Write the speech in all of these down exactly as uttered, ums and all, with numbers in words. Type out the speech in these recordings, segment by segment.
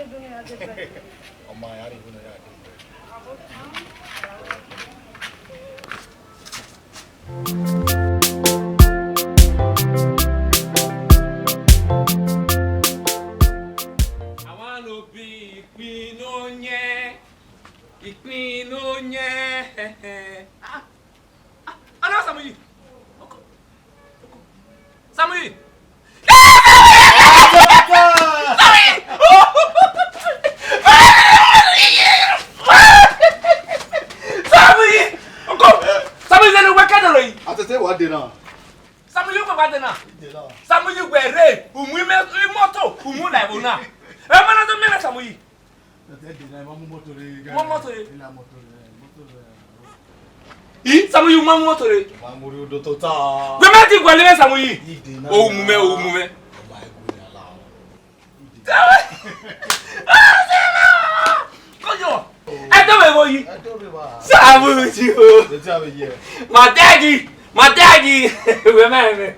Ọ ma ya rhie unu ya dee. Awa no bi ikpin ne ọ yẹn, ikpin ne ọ yẹn. Ah, ah, ah, Samuyi. Samuyi. Samuyi! Ọkọ! Samuyi, zẹn ne uwẹ ke dọlọ yi? Atete wa de na. Samuyi, uwẹ wa de na. De na. Samuyi, wẹ rre, u mu ime-, imoto, u mu la ẹvbo na. Ẹ ma na do miẹn mwẹ, Samuyi. Atete de na, ma mu moto re. Mu moto re. Ila moto re, moto re. I, Samuyi, u ma mu moto re. Ma mu rhie odọ tota. Wẹ ma ti gualọ mwẹ, Samuyi. I de na. O mu mwẹ, o mu mwẹ. Ọ ma gu ya la. Kojo! Ẹ dọ vbe vbo yi? Ẹ dọ vbe vba? Samuyi o. Ẹ dọ vbe ye? My daddy, my daddy. Wẹ ma mwẹ.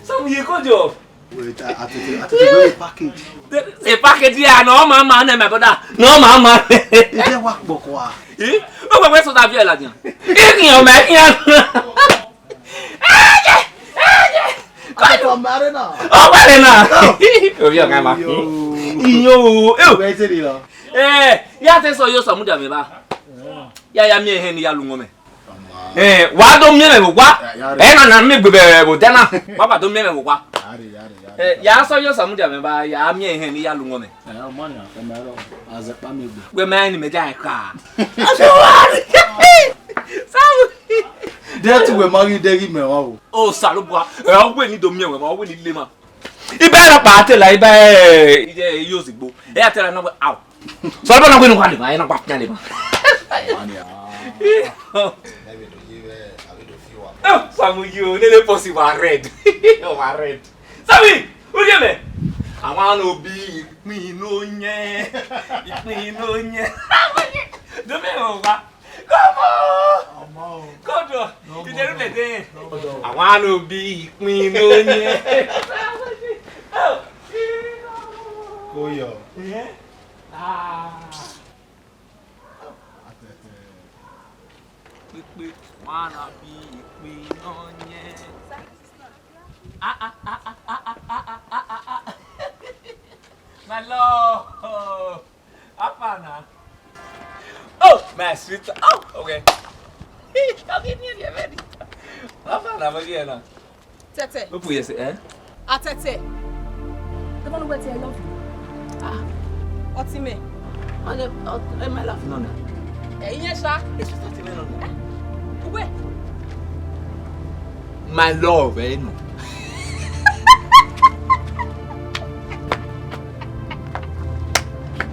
Samuyi, kojo. Wait, I, I think, I think we package. The, the package here, no, mama, no, my brother. No, mama. Ẹ jẹ wa kpọkọ a. Eh? O gbẹgbẹ sọ ta fi ẹ ladian. Ẹ kìyàn mẹ, ẹ kìyàn. Ẹ jẹ, ẹ jẹ. Kọlu. Ọmọ rẹ náà. Ọmọ rẹ náà. Orí ọ̀gá ma. Iyo. Iyo. Where is it, you know? Eh, ya te sọ yo sọ mu da mi ba. Ya, ya miẹn ehẹn ne I ya lu wọn mẹ. Eh, wa do miẹn mwẹ vbe owa. Ya, ya re. Ẹ na na miẹn egbe vbe odẹ na. Wa ba do miẹn mwẹ vbe owa. Ya re, ya re, ya re. Eh, ya sọ yo sọ mu da mi ba, ya miẹn ehẹn ne I ya lu wọn mẹ. Ẹ, ọmọ na, ẹ ma rọ, azẹkpa miẹn egbe. Wẹ ma ni mẹ da ẹka. Samu. Dẹ tu wẹ ma ghi dẹ ghi mẹ wa o. Osanobua, ẹ, ọ wẹ ne I do miẹn wẹ ma, ọ wẹ ne I le ma. Iba ẹre ọkpa te la, iba ẹ, ẹ, ẹ, ozigbo. Ẹ ya te la na wẹ, au. Sọ bọ na wẹ ne wa le ma, ẹ na gba fian le ma. Mania. Ẹ vbe do ye vbe, a vbe do fi wa. Oh, Samuyi o, nene pussy wa red. Wa red. Samuyi, u rhie mẹ. Awa no bi ikpin ne ọ yẹn. Ikpin ne ọ yẹn. Do mẹ o wa. Come on. Ọmọ o. Kodo. Ọmọ. Ìdẹ̀rù lè dé. Ọmọ. Awa no bi ikpin ne ọ yẹn. Koyo. Eh? Ah. Atete. Pípé, awa no bi ikpin ne ọ yẹn. Ah, ah, ah. My love. How far now? Oh, my sweet. Oh, okay. Come give me a baby. How far now, my dear, now? Tete. Open yes, eh? Ah, Tete. The one who went here, I love you. Ah, Otime. Oh, the, oh, eh, my love, no, no. Eh, ìyẹn ṣá. It's just Otime, no, no. Eh? Where? My love, eh, no.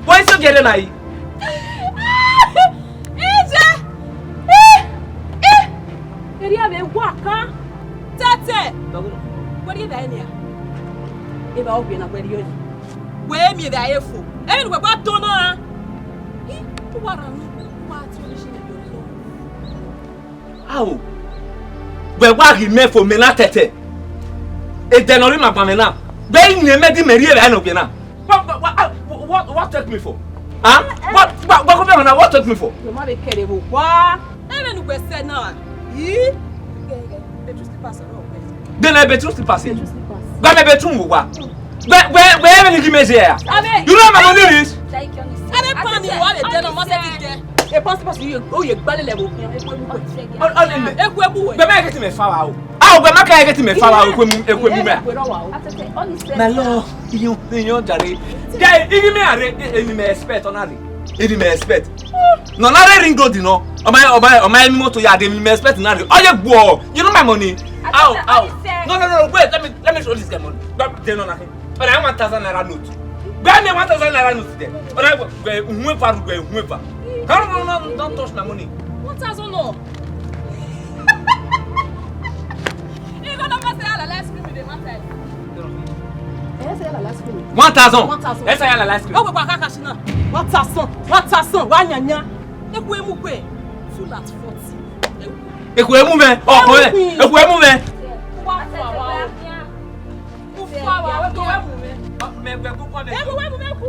Why so get na yi? Ije! Eh! Eh! Eri ave wa ka. Tete! Wẹ rhie vbe eni a? Eva ọ gbe na wẹ rhie yi. Wẹ miẹn vbe a ye fo. Emwi ne uwẹ gba dọn na. Ih, u wa rhan nu, u wa tie omishi ne yo lọ. Ao, wẹ wa ghi mẹ fo mẹ na Tete. Edẹ ne ọ rre ima gbanmwẹ na, vbe I yin mẹ di mẹ rhie vbe a nọ gbe na. What, what, what, what, what take me for? Huh? What, what, what, what, what take me for? Wẹ ma vbe kẹre vbe owa. Ẹmwẹ ne uwẹ sẹ na. Ih? Bedroom slippers ọrọ wẹ. Then I bedroom slippers. Bedroom slippers. Gba mẹ bedroom vbe owa. Wẹ, wẹ, wẹ, ẹmwẹ ne I ghi mẹ zẹ ya. Abe. You know my money is? Abe pan ni wa le dẹ nọ, mọ sẹ ti dẹ. E pan slippers, u ye, u ye gbalẹ lẹ vbe okhian, eku emu wẹ. Ọ, ọ, ne mẹ. Eku emu wẹ. Gbẹ ma kẹtẹ mẹ fa wa o. A, gbẹ ma kẹtẹ mẹ fa wa o, eku emu, eku emu mẹ. My love, iyan, iyan jare. Guy, even me are, e, e, ni me expect, honestly. Eni mẹ expect. Nọ na rre ring road nọ. Ọ ma, ọ ma, ọ ma eni moto ya de, eni mẹ expect na rre. Ọ ye gbuọ. You know my money. How, how? No, no, no, no, wait, let me, let me show this guy money. Gba de nọ na khin. But I have one thousand naira note. Gba me one thousand naira note there. But I go, go, whoever, go, whoever. No, no, no, no, don't touch my money. One thousand no. You gonna go sell ice cream with the market? Ẹ sẹ yàrá last cream. One thousand. One thousand. Ẹ sẹ yàrá last cream. Ó gbogbo àkàkà sí náà. One thousand. One thousand. Wá yànyà. Eku emu kwe. Full at forty. Eku emu mẹ. Ọkọ ẹ. Eku emu mẹ. Wá fún àwa o. Wá fún àwa o. Eku emu mẹ. Mẹ gbẹ kúkọ mẹ. Eku emu mẹ kú.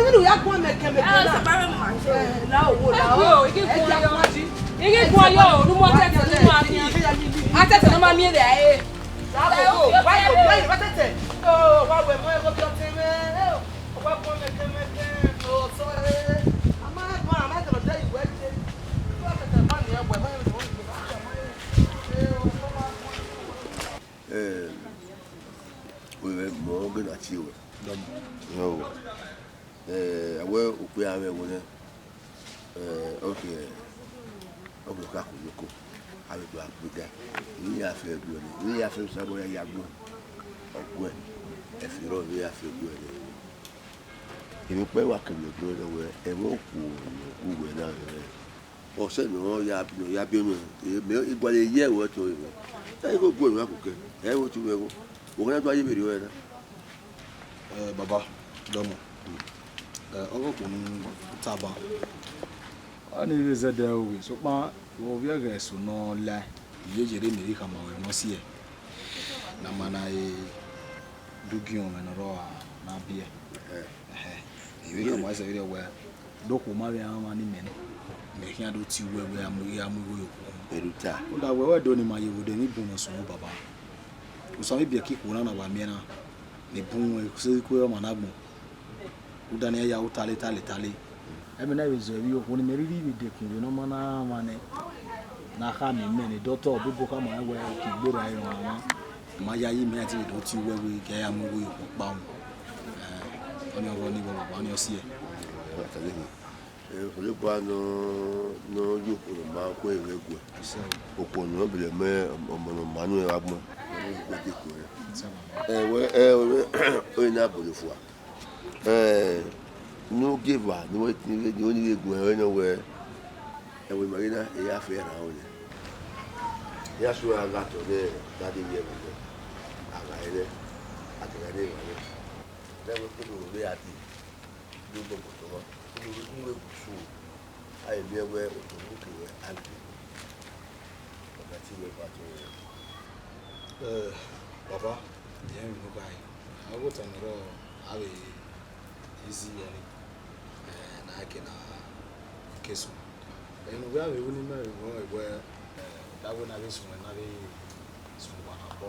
Ẹmwẹ ne u ya guan mẹ kẹmẹ kẹmẹ. Eh, la owo, la owo. Ẹ ghi guan yọ. Ẹ ghi guan yọ, ne u mu atẹtẹ ne u ma miẹn. Atẹtẹ ne ọ ma miẹn vbe ẹre. La owo, wa yo, wa yo, wa tẹtẹ. Oh, wa wẹ mọ ẹghẹ ọtẹn mwẹ. Wa guan mẹ kẹmẹ kẹmẹ. Oh, sorry. A ma guan, a ma guan de iwẹ je. Wa tẹtẹ ba ni ẹwẹ, ma yo. Eh, wẹ mọ ọghe na tie wẹ. Dọmọ. Yo. Eh, a wẹ okpia mwẹ ẹvbo nẹ. Eh, okay. Ọ vbe ka khulo ko. A vbe do a gbe ga. Ẹ i ya fe ẹguẹ nẹ. Ẹ i ya fe Osanobua ya ya gbe. Ọ guẹ. Ẹ fi rrọọ, ẹ i ya fe ẹguẹ nẹ. Emwi ọkpa wa kevbe ẹguẹ nẹ wẹ, ẹmwẹ okhuo ne ọ gu wẹ na rẹn. Ọsẹ ne ọ ya, ne ọ ya biẹ nuẹn, mẹ, I gualọ ye ẹvbo ẹto mwẹ. Ẹ i gho gu emwa koko, ẹ i gho tu mwẹ gho. Wẹ na do a ye vberriọ ẹre na. Eh, baba, dọmọ. Eh, ọghe okhuo ne u taba. Ọni vbe zẹdẹ ru wẹ, sokpan vbe ovbi ẹghẹ eso ne ọ la, I ye ye rre ne I khama ruẹ ne ọ si ẹe. Ne a ma na re do giẹn ọmwẹ ne ọ rrọọ na biẹ. Ẹhẹ. Ẹhẹ. I vbe khama ẹsẹ vberriọ wẹ, do okhuo ma vbe rhan ọmwa ne imẹ na, mẹ khian do tie uwẹ wẹ, a mu, a mu igho ye okhuo. Eruta. Rhunmwuda wẹ, wẹ do ne ima ye vbe odẹ emwi bun ne ọ sunu, baba. Osa vbe biẹ ke ikhuo na na wa miẹn na, ne bun wẹ, sẹ ikue ọmwa na agbọn. Rhunmwuda ne iran ya ru tale, tale, tale. Ẹmwẹ na vbe zẹ vbe okhuo ne imẹ rhirhi vbe dekun vbe ne ọ ma na rhan ọmwa nẹ, ne a khama imẹ ne doctor ọbobo khama rẹn wẹ, oke igberra i rọnmwẹ ọmwa. Ma yayi, mẹ a te vbe do tie uwẹ wẹ, ghẹ ya mu igho ye okhuo kpa unu. Eh, ọnii ọghe ọnii vbe baba, ọnii ọ si ẹe. Eh, Osanobua nọ, nọ ye okhuo ne ọ ma khuẹrhẹ guẹ. Okhuo ne ọ bẹlẹ mẹ ọmọ ne ọ ma nuẹn vbe agbọn, ọ na gbe deko rẹ. Ẹ wẹ, ẹ wẹ, ọre na bọlọ fua. Eh, ne ogieva ne wẹ, ne wẹ, ne wẹ guẹ ẹre nọ wẹ, ẹ wẹ ima ghe na, I ya fe ra ore. I ya suẹn gha tọ nẹ, da de ye ẹvbo nẹ, a gha rẹ, a te gha rre evba nẹ. Nẹ wẹ kpolo vbe a dee, do gbọgbọ tọ ọmwa, kpolo vbe gu su, a i miẹn wẹ otọ vbe oke wẹ a ghi dee. Ọ gha tie wẹ ba tọ rẹ. Eh, baba, I rẹn emwi ne u kha re. Ọghe otọ ne ọ rrọọ, a vbe izi yọ ni, eh, ne a ke na ke su. Ẹn, ne uwẹ a vbe ru ne imẹ vbe wẹ, eh, da wẹ ne a vbe suẹn, ne a vbe suẹn uwa na obọ.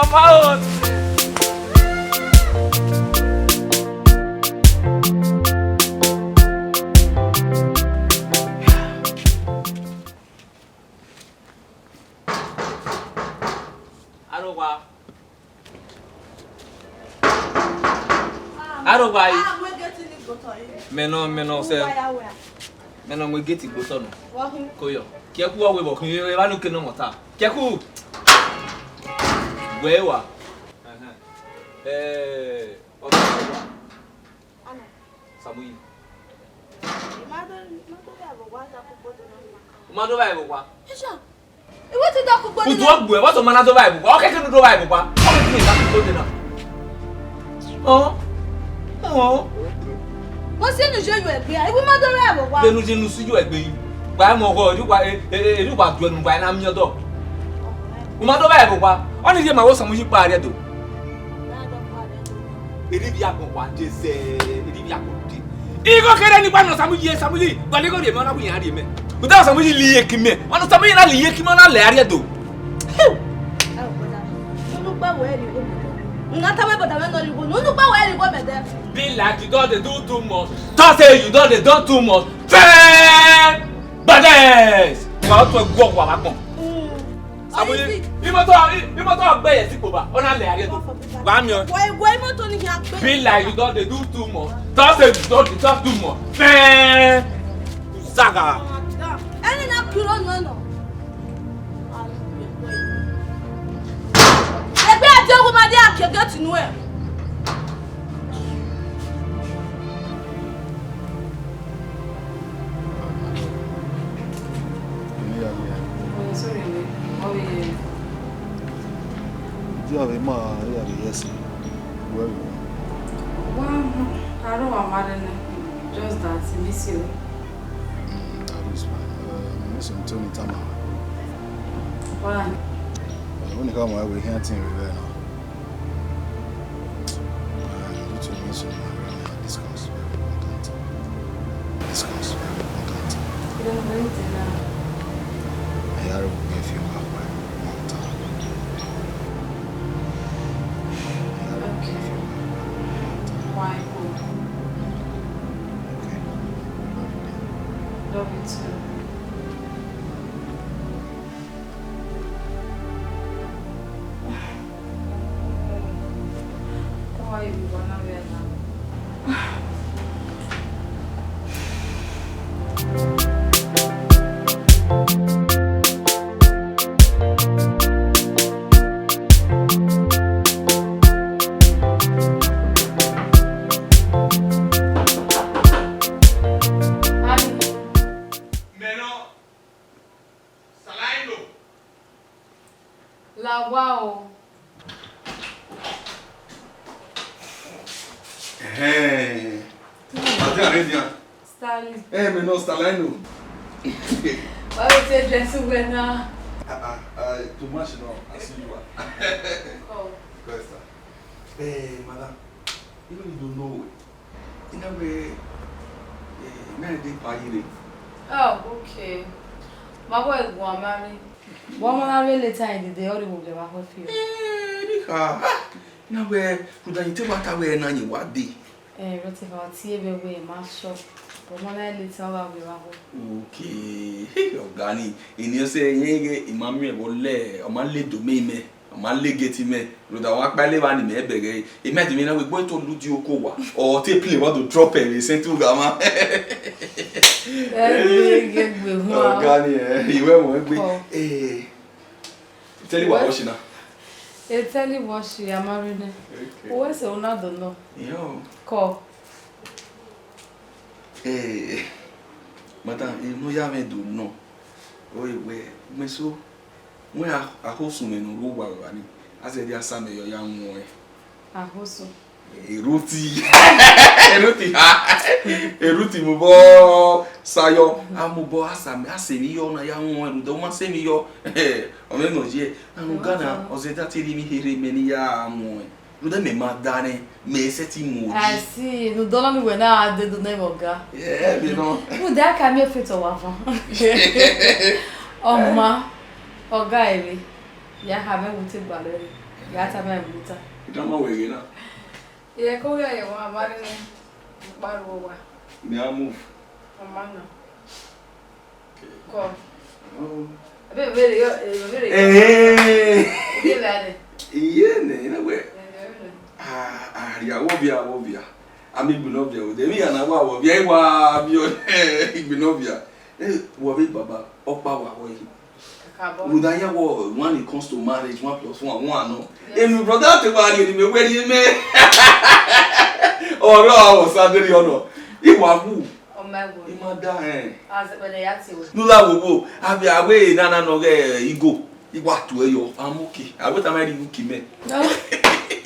Ọma o. Arowa. Arowa yi. Mẹ nọ, mẹ nọ sẹ. Mẹ nọ mu gate gbe otọ nọ. Koyọ. Kiẹku wẹ vbọ khin evba nu ke nọ mọta. Kiẹku. Wẹ wa. Ẹhẹn. Eh, ọgá wa. Samuyi. I ma do, I ma do vbe ẹvbo wa, da kugbo de na ma. U ma do vbe ẹvbo wa? Yes, sir. I wẹ te da kugbo de na. Utu ọgbuẹ, wa tọ ma na do vbe ẹvbo wa. Ọ kẹkẹ ne u do vbe ẹvbo wa. Ọ kẹkẹ ne u da kugbo de na. Ọ. Ọ. Wẹ si ne u ye yo ẹgbe a, I wẹ ma do vbe ẹvbo wa. Vbene u ye ne u si yo ẹgbe yi. Wa mọ ọghọ, erha uwa, e, e, erha uwa duẹ ne uwa na miẹn ọdọ. U ma do vbe ẹvbo wa. Ọni rhie ma wẹ Samuyi kpa rrie do. Erivbiagbọn wa je zẹ, erivbiagbọn de. Igho kherhe ni wa nọ Samuyi, Samuyi, wa ne igho rhie mẹ, ọ na wẹ iran rhie mẹ. Uda Samuyi li iyeke mẹ, ọ nọ Samuyi na li iyeke mẹ, ọ na lẹ a rrie do. Unu gba wẹ rhie igho mẹ dẹ. Nga tama brother mwẹ nọ rhie igho, unu gba wẹ rhie igho mẹ dẹ. Be like you don dey do too much. Talk say you don dey do too much. Fẹẹ! Gbadẹs! Wa ọ tue guọ wa vbe agbọn. Samuyi, imoto, imoto gbe ye sikpo ba, ọ na lẹ a rrie do. Wa miẹn. Wẹ, wẹ imoto ni hia gbe. Be like you don dey do too much. Talk say you don dey talk too much. Fẹẹ! Uzaga. Ẹni na kiro nọ nọ. Egbe ati ogun ma dia ke gate nuẹ. Iran vbe ma, iran vbe yes. Where you? Well, I don't want mad, just that I miss you. Mm, that is fine. Uh, miss him too, me time. Why? Uh, when you come my way, here thing we were now. Uh, you too miss him. This comes very important. This comes very important. You don't know anything now. I had to give you a one time. I had to give you a one time. Why? Okay. Love you, dear. Love you too. Why you wanna wear now? Mẹ nọ, Salaino. La owa o. Ẹhẹn. Adian, adian. Stanley. Eh, mẹ nọ Salaino. Why you say dress well now? Ah, ah, ah, too much now. I see you are. Come. Go, sir. Eh, madam, you really don't know. I na wẹ, eh, I na de pa yi re. Oh, okay. Ma wẹ guan ma re. Wa ma na re later in the day, ọ re wo vbe wa hue fi o. Eh, ni kha. Ah, I na wẹ, rhunmwuda yin te wa ta wẹ na yin wa de. Eh, rọtẹ va tie vbe wẹ ma sọ. Wa ma na re later, ọ gha vbe wa hue. Okay. Hey, ọga ni, eni ọsẹ yẹn ghe, I ma miẹn vbe ọ lẹ, ọ ma le do me mẹ. Ọ ma le gate mẹ, rhunmwuda wa kpa levba ni mẹ bẹghe. I might be na wẹ egbe to lu di oko wa, ọ te play wa do drop ẹre sẹ tu gha ma. Ẹ gbe gbe wan. Ọga ni, eh, I wẹ wọn egbe. Kọ. Eh, tell you what, Washina. Eh, tell you what, she am married. Okay. Who else una do know? Yo. Kọ. Eh, madam, I no ya mwẹ do nọ. Oi, wẹ, mẹ so. Wẹ a, akhuosu mwẹ ne ọ ru owa vbe evba ni, a zẹdẹ a sa mẹ yọ ya wọn ẹn. Akhuosu. Eruti. Eruti ha. Eruti mobọ sa yọ. A mobọ a sa mẹ, a sa emwi yọ na ya wọn ẹn, rhunmwuda ọ ma sa emwi yọ. Ọ mwẹ nọ ye. Na ne Ghana, ọ zẹdẹ a te rhie emwi here mẹ ne I ya wọn ẹn. Rhunmwuda mẹ ma da nẹ, mẹ sẹtin mu odi. I see. Ne u dọlọ ni wẹ na a dee do nẹ vbe ọga. Yeah, you know. Rhunmwuda a ka miẹn faith ọwa van. Ọ ma, ọga ẹre, ya kha mwẹ vbe u te gbalọ ẹre, ya tama ẹre vbe u ta. I don't know where you know. Ẹ ko ghe ẹre wan, a ma rre nẹ, u kpa ru owa. Mẹ a move. Ọ ma na. Kọ. Oh. Ebe vbe rre yo, ebe vbe rre yo. Eh. Ebe vbe rre. Iye nẹ, I na wẹ. Eh, ebe vbe rre. Ah, ah, ria, vbe ovia, vbe ovia. A miẹn igbinna ovia, vbe ovia, emwi ya na wa vbe ovia, I wa miẹn igbinna ovia. Eh, wẹ vbe baba, ọkpa wa wẹ yi. Kakabọ. Rhunmwuda ya wẹ, when it comes to marriage, one plus one, one nọ. Yes. Emi brother te wa rhie ne mẹ wẹ rhie mẹ. Ọrọ a wọ sa deri ọnọ. I wa wu. Ọ ma wu. I ma da ẹn. Azẹkpẹ ne ya tie wẹ. Ne u la wo wo, avbe, avbe na na nọ ghe igo, I wa tuẹ yọ, I'm okay. Avbe tama rhie uki mẹ. No.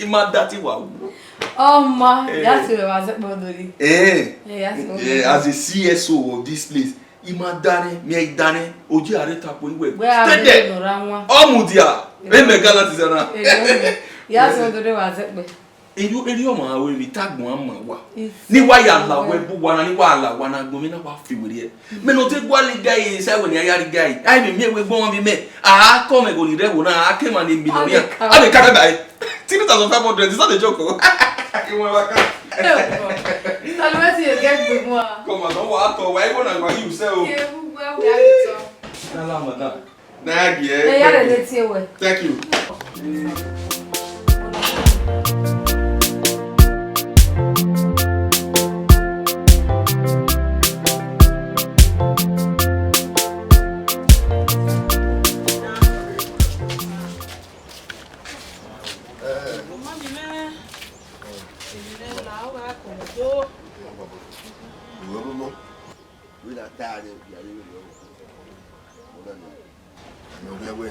I ma da te I wa wu. Ọ ma, eh, ya tie wẹ vbe azẹkpẹ odori. Eh. Eh, ya tie wẹ. Eh, as a C S O of this place, I ma da nẹ, mẹ I da nẹ, oji a rre ta kpo iwẹ. Wẹ a stay there. Nọ ra wan. Ọ mudia, eh, emẹ gallant is na. Eh, ya tie odori vbe azẹkpẹ. Erriọ, erriọ ma wẹ vbe te agbọn ma wa. Ni wa ya la wẹ bu wa na, ni wa la wa na agbọn mwẹ na wa fi werriẹ. Mẹ ne ọ te gualọ igari, sa wẹ ne a ya rre igari. Ai, mẹ miẹn wẹ gbọmwa vbe mẹ. A kọ mwẹ gho ni rre ẹvbo na, a ke ma ne mi nọ nian. A vbe ka ba. Three thousand five hundred, it's not a joke o. I want back. Salvation you get big one. Come on, don't wa to, wa even na wa you sell. Yeah, we, we, we are it. Na la, madam. Na gie. Eh, ya rre ne tie wẹ. Thank you. Wẹ na ta rẹ, ọ gia rre vberriọ. Ọ na nọ. Mẹ wẹ wẹ,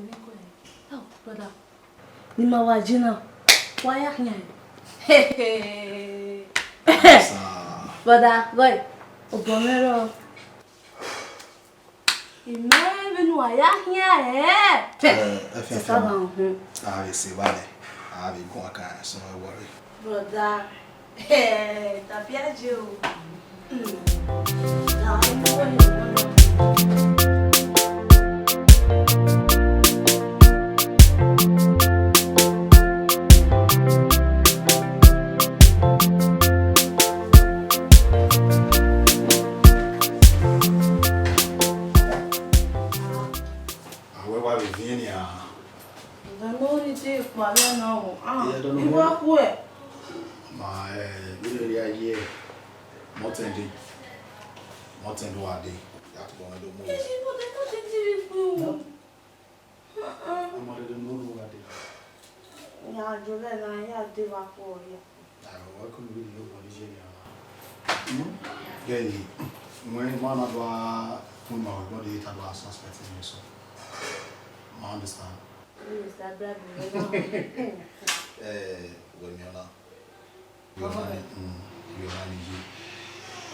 ne I guẹ. Oh, brother. Ne ima wa je na, wa ya khian. Brother, gọe, obọ mwẹ rrọọ. Imẹ vbene uwa ya khian ẹre. Eh, ẹfian, ẹfian. Sista gha họn. A vbe sẹ evba nẹ, a vbe guan kan, so no worry. Brother, eh, tafia je o. Hmm. Na, ọmọ wẹ ni. Awẹ wa vbe viẹn nian. Ọdọ ne ọ rhie ikpia vbe na o. Ah, I wa khuẹ. Ma, eh, vbene I rhia ye, mọtẹn dee. Mọtẹn do wa dee. Ya tobọ mwẹ do mu. Ẹ, mọtẹn, mọtẹn ti rhie ikpia o. Ọmọ dede ne u rhunmwu gha dee. Ya jọ vbe na, ya dee vbe akhuẹ hia. Ah, welcome to the new condition, yeah. Hmm? Yeah, yeah. When man not do a, when my body it do a suspect in you, so. I understand. Yes, I bribe you. Eh, well, me na. You na, mm, you na me.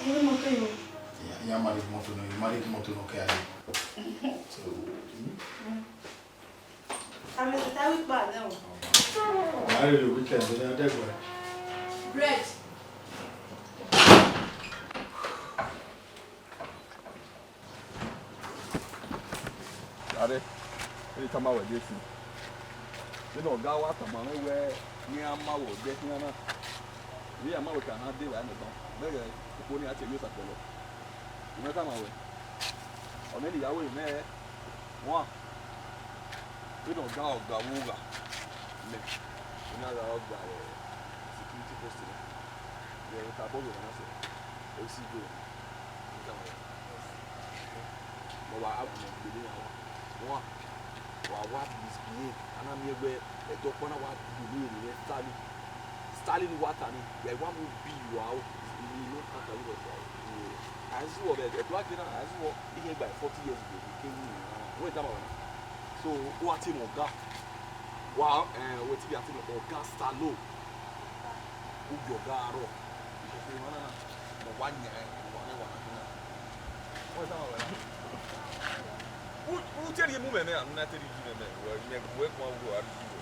You must know. Yeah, yeah, marry must know. You marry must know, okay. So, hmm? Amẹ ta vbe ikpa nẹ o. A rhirhi weekend, ne a dẹgbẹ. Bread. Are, e tama wẹ de si. Vbene ọga wa tama mwẹ wẹẹ ne iran ma wẹ ọdẹ khian na. Vbe iran ma wẹ ka na de vbe nẹ ban. Mẹ ghẹ okhuo ni a tie emwi Osagbọlọ. Imẹ tama wẹ. Ọ nene ya wẹ mẹ. Wan, vbene ọga ọga vbe ugha mẹ, I na gha ọga vbe security post na, vbe ẹvbo ta bọọ vbe ọmwa na sẹ, esi do, I tama wẹ. Mẹ wa, mẹ gbele iran wa. Wan, wa wa misbehave, a na miẹn wẹ ẹdẹ ọkpa na wa gu ne erhunmwu Stanley. Stanley ni wa ta ni, ya wa mu bi wa o, ni no kaka ru ẹdua o. A zẹ uwẹ vbe ẹdua ke na, a zẹ uwẹ ihe gba forty years ago, ke ru ni na, wẹ tama wẹ na. So, u wa tie mwẹ ọga, wa, eh, wẹ te ya tie mwẹ ọga Stallone, u gie ọga rrọọ, because emwa na na, ma wa yan, wa na, wa na khin na. Wẹ tama wẹ na. U, u te rhie mu mwẹ mẹ, a nu na te rhie mu mwẹ mẹ, wẹ, mẹ, wẹ guan ru a rhie mu mwẹ.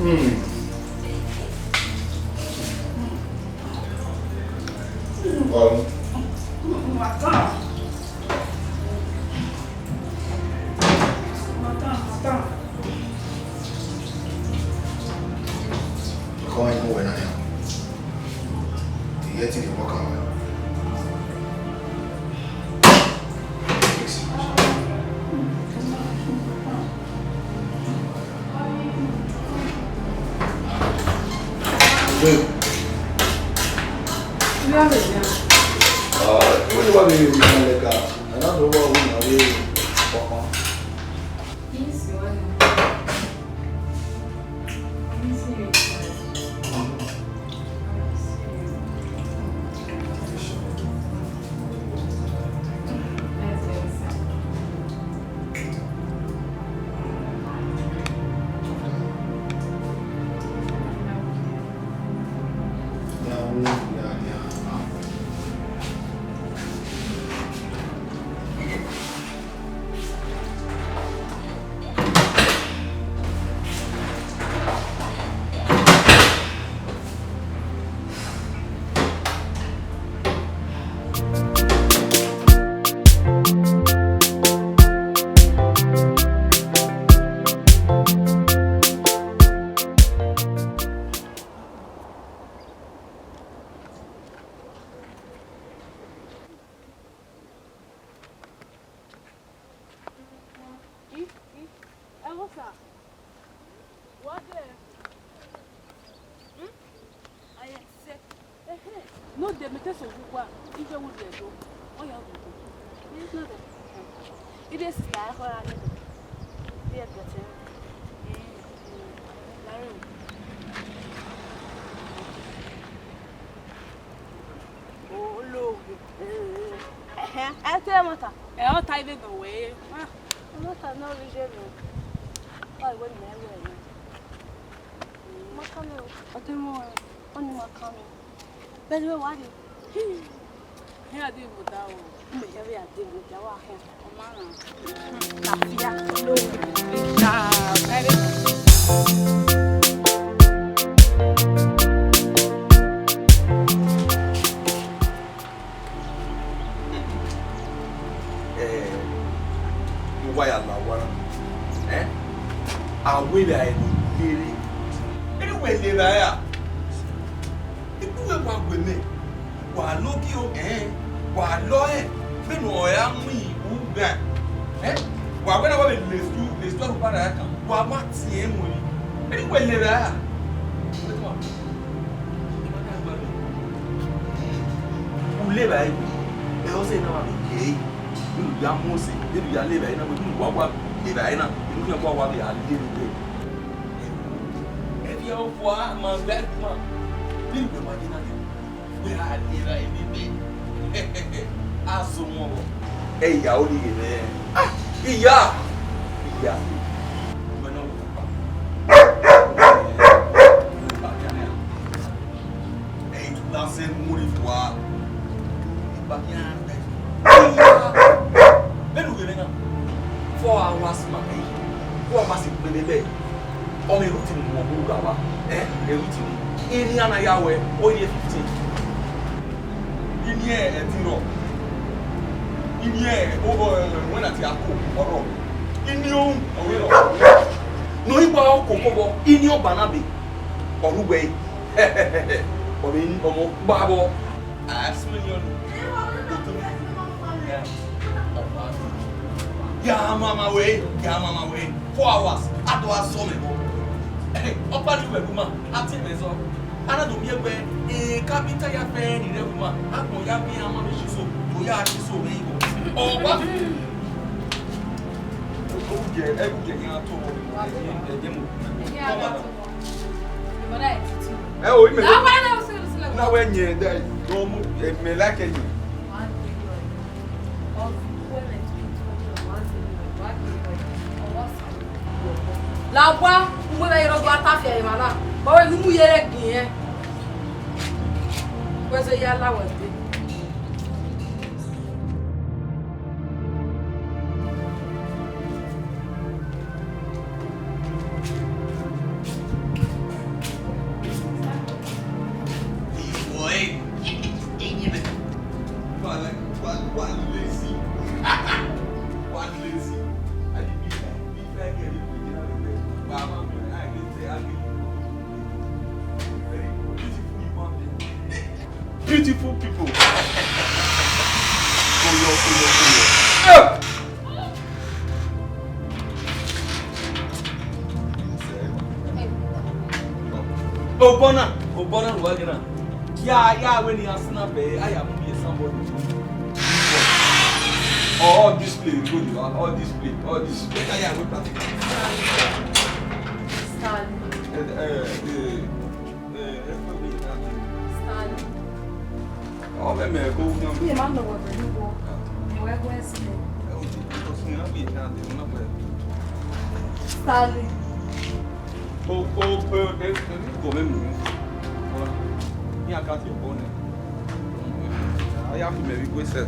Hmm. Ọlọ. Madam. Madam, madam. Come on, move now. You get it, you walk on. Babe. Ah, what do you want to do? Like, uh, another one, we know, we, uh-huh. Ẹ vbọ sa? Wa dẹ. Hmm? Aye, se. Ehe. No de, mẹ te sẹ owa, I vbe wu rhie do. Ọ ya vbe do. Yes, no de. Ide sista ẹkhọ ra nẹ. Iye ẹgbẹtẹ. Eh, eh, la rẹn. Ologhe. Ẹhẹn, ẹ te ẹmwata. Ẹ, ọ ta ivbe gan wẹ. Ah, ẹmwata ne ọ rre iye nọ. Ọ i wẹ ne imẹ wẹ nọ. Ma kan mwẹ o. Ọ te mwẹ o. Ọni ma kan mwẹ. Bẹghe wa rrie. Hia de mu da o. Mẹ ya vbe ya de mu da wa hia. Ọ ma rhan. Lafia. No. Ja. Very nice. Eh, I wa ya la owa na. Eh? A wẹ evbare ne ọ lele. Erriọ wẹ lele evbare ra? Ikun wẹ wa gu mẹ, wa lọ gie ẹn, wa lọ ẹn, vbene ọ ra mu ughan. Eh? Wa wẹ na wa vbe lesu, lesu Arhunmwu ra kan, wa ma tie ẹn mu emwi. Erriọ wẹ lele evbare ra? U lele evbare, ẹ, ọ sẹ ne a vbe kẹe, vbene u ya mu ọse, vbene u ya lele evbare na, vbene u wa wa lele evbare na, vbene u khian wa wa vbe a lele evbare. Ẹ vbe ọ fua ma gbe ẹre ma, vbene u ma ye na, wẹ a lele evbare vbe. A zọ wọn vbọ. Ẹ ya, ọ ni ghe mwẹ. Ah, iya! Iya! Wẹ nọ wẹ ọkpa. Ẹ, I gha sẹ mu rre fua. Iya! Vbene u ghe mwẹ na, four hours ma, ẹ, four hours kpẹdẹdẹ. Ọ mwẹ routine ne ọ mu gha wa. Ẹ, routine. Inian na ya wẹ, ọ rhie fifteen. Inian ẹtin rọ. Inian o, o, wẹ na ti ako, ọ rọ. Inian ọvbehe rọ. Ne ọ i wa ọkoko vbọ, inian ọba na be. Ọ rre uwẹ. Ọ vbe ọmọ gba vbọ. A smell you. Ya mama wẹ, ya mama wẹ. Four hours, a do a sọ mẹ bọ. Ọkpa ni wẹ gu ma, a tie mẹ zọ. A na do miẹn wẹ, eh, carpenter ya fẹ ni rẹ gu ma, a gbọn ya miẹn a ma vbe si so, do ya si so mwẹ igho. Ọ wa. Ẹ gu jẹ, ẹ gu jẹ, ya to. Ẹ jẹ mu. Ẹ o, ime. Na wẹ nyẹ, de, no mu, eh, me like you. La owa, u mu ẹmwẹ ye rre ọgua tafian emwa na, ọ wẹ ne u mu ye rre ẹgbin ẹn. Wẹ zẹ ya la wẹ dee. Beautiful people. Koyo, koyo, koyo. Eh! Obona, Obona, who are you? Yeah, yeah, when you are snapping, I am here, somebody. All this play, good, all this play, all this. Stanley. Eh, eh, eh, eh, eh, Stanley. Ọ vbe mẹ ko wuna. Mi ma nọ wẹ vbe ni wo. Ni wẹ gu ẹse. Stanley. O, o, o, e, e, ni ko vbe mu. Ni a ka ti bọ nẹ. A ya fu mẹ vbe gu ẹse.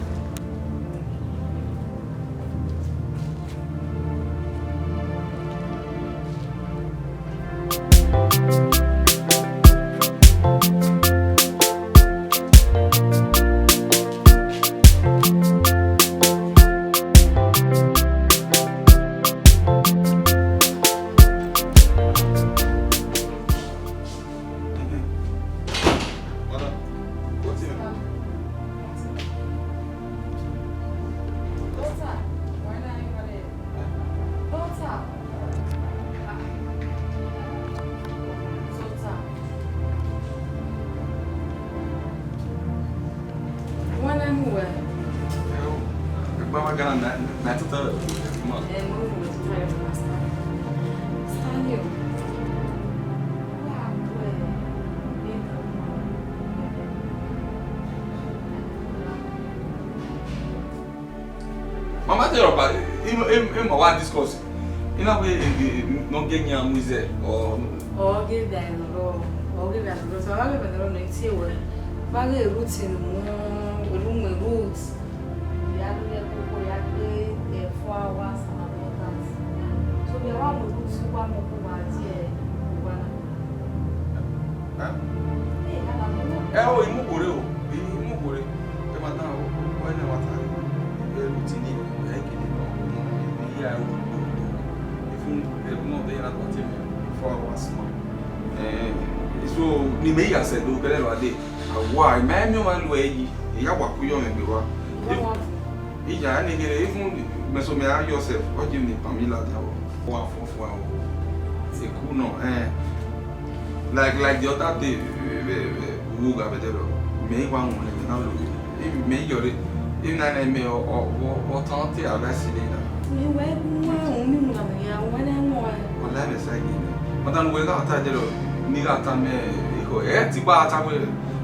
Daughter. Ah. Daughter. Wẹ ne mu wẹ? Ẹ o, ẹgbẹ wa gana na, na tota rẹ, ma. Ẹ, mo mu tota rẹ, ma, Stanley. Stanley o. Wa wẹ, ẹ, Mama tell your papa, him, him, him ma wa discuss. Ina wẹ, eh, eh, no get yan mu ize, or... Ọ ghe vbe a nọ, ọ ghe vbe a nọ, so a ghe vbe a nọ ne tie wẹ. Ba ghe routine mu, elu mu route. Ya do ye koko, ya gbe, eh, four hours and all that. So we are one route, one more, one there, one. Ẹ o, I mu khuo rre o, I mu khuo rre. Ẹ ma dan o, wẹ ne wa ta, ẹ, routine ni, ẹ kini nọ, I ya ru, even, ẹ, no, they are not watching me for hours now. Eh, so, ni mẹ ya sẹ do kẹrẹ lọ dee. A wa, I ma miẹn ọmwa lu ẹre yi, I ya wa ku yọ mwẹ egbe wa. Iya, ẹni gele, even mẹ so mẹ a yourself, ọ je ni pan mi ladian vbọ. Wa fọ fua o. Eku nọ, eh. Like, like the other day, vbe, vbe, vbe, uwu gha vbe dẹrọ. Mẹ i wa wọn nẹ, mẹ na lo. Mẹ i yọre. Emwi na nẹ mẹ, ọ, ọ, ọ, ọ tan te advice nẹ na. Mẹ wẹ gu wọn, unu mu na mẹ ya, wọn nẹ wọn. Wala mẹ sa gele. Madam, wẹ gha ta dẹrọ, ni gha ta mẹ, eho, ẹ ti gba ta wẹ,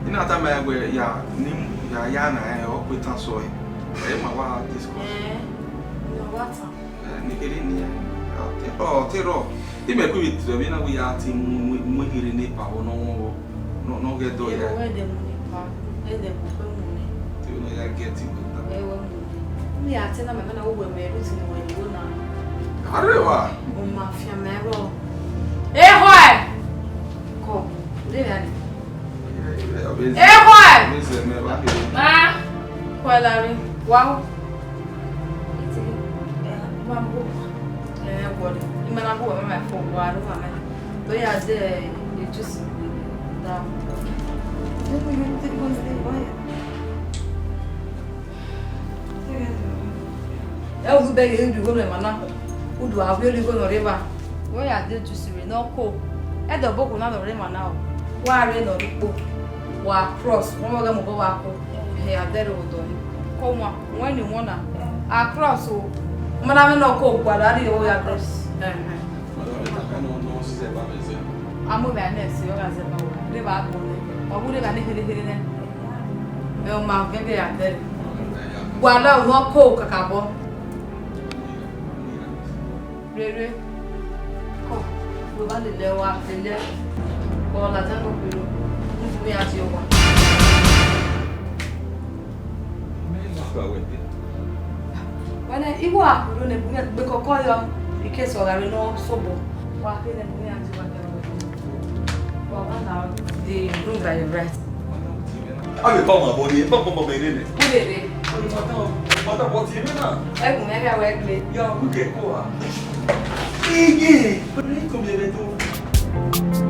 I na ta mẹ wẹ, ya, ni, ya, ya na, ẹ, ọ kpe tan sọ, ẹ. Ẹ ma wa discuss. Ẹ, ne ọ wa tan. Ẹ, ne kherhe nian, ọ te rrọọ, ọ te rrọọ. Imẹ kue vbe dẹ vbe na wẹ ya te mu, mu, mu eghe rre ne epa vbọ ne ọ wọn vbọ, ne ọ, ne ọ ghẹ dọ ya. Ẹvbo ẹdẹ mu ne epa, ẹdẹ mu kpe mu nẹ. Te ne ọ ya get it later. Ẹvbo mu nẹ. Unu ya te na mẹ, mẹ na wẹ mẹ ru ti ne wẹ ni wo na. Arẹwa. Ọ ma fian mẹ rrọọ. Ehọ ẹ! Kọ, de ya ni. Ehọ ẹ! Ah, kọ la ri. Wa o. Ẹ, wa bo. Ẹ, wọle. I ma na bu wẹ ma fo wa ru ma mẹ. To ya de juice da. Ẹ, u bẹghe udu igho nọ emwa na, udu a vbiẹ igho nọ rre evba. Wẹ ya de juice rre ne ọ ko. Ẹdẹ ọbokhuo na nọ rre emwa na o. Wa rre nọ rre ukpo. Wa cross, wẹ mọ ghẹ mu obọ wa ko. Ẹhẹn, a dẹrẹ odọ ni. Ko wan, wẹ ni wọn na. A cross o. Mana mwẹ ne ọ ko gualọ, a rhie ẹvbo ya cross. Ẹhẹn. A mu vbe a nẹ ẹse, ọ gha zẹ ba wa. Rre evba agbọn nẹ. Ọ wu rre evba ne kherhe kherhe nẹ. Ẹ, ọ ma gẹgẹ ya dẹrẹ. Gualọ, ne ọ ko kakabọ. Rere, kọ, wẹ ma lele ẹre, wa lele ẹre, ọ ladian ne okpiro, ne u gu iran tie owa. Wẹ nẹ, igho a kpiro ne, ne gbe kọkọ yọ, in case ọ gha rre ne ọ sobọ, wa kere ne iran tie owa kẹ. Wa ba na, the room by your right. A vbe ba ọmwa vbọ rre, ba ọmwa vbe rre nẹ. Who dey dey? Madam, madam, but you know now. Ẹgùn mẹ gha wẹ gbe. Ya, who dey go, ah? Iye, but you come here, don't.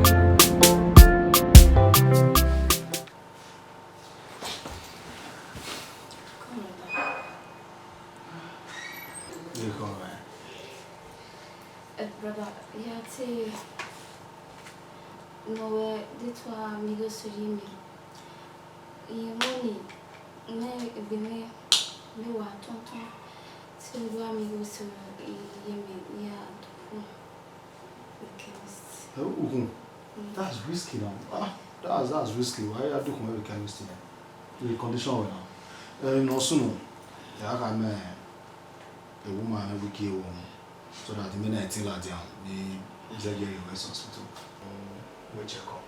Ne wẹ de tua miẹn igho eso ye mẹ. Irẹn emọ ni, mẹ egbe mwẹ, mẹ wa tọntọn, te ne u do gha miẹn igho eso ye mẹ, I ya do khuẹn vbe chemist. Eh, ukhun. Mm. That's risky now. Ah, that's, that's risky. Why you do khuẹn vbe chemist now? The condition wẹ na. Eh, no sunu. Ya ka mẹ, eh, woman, eh, wiki ewo. So that mẹ na tell her dia, ne I zẹgiẹ ye rest hospital. Wẹ check up.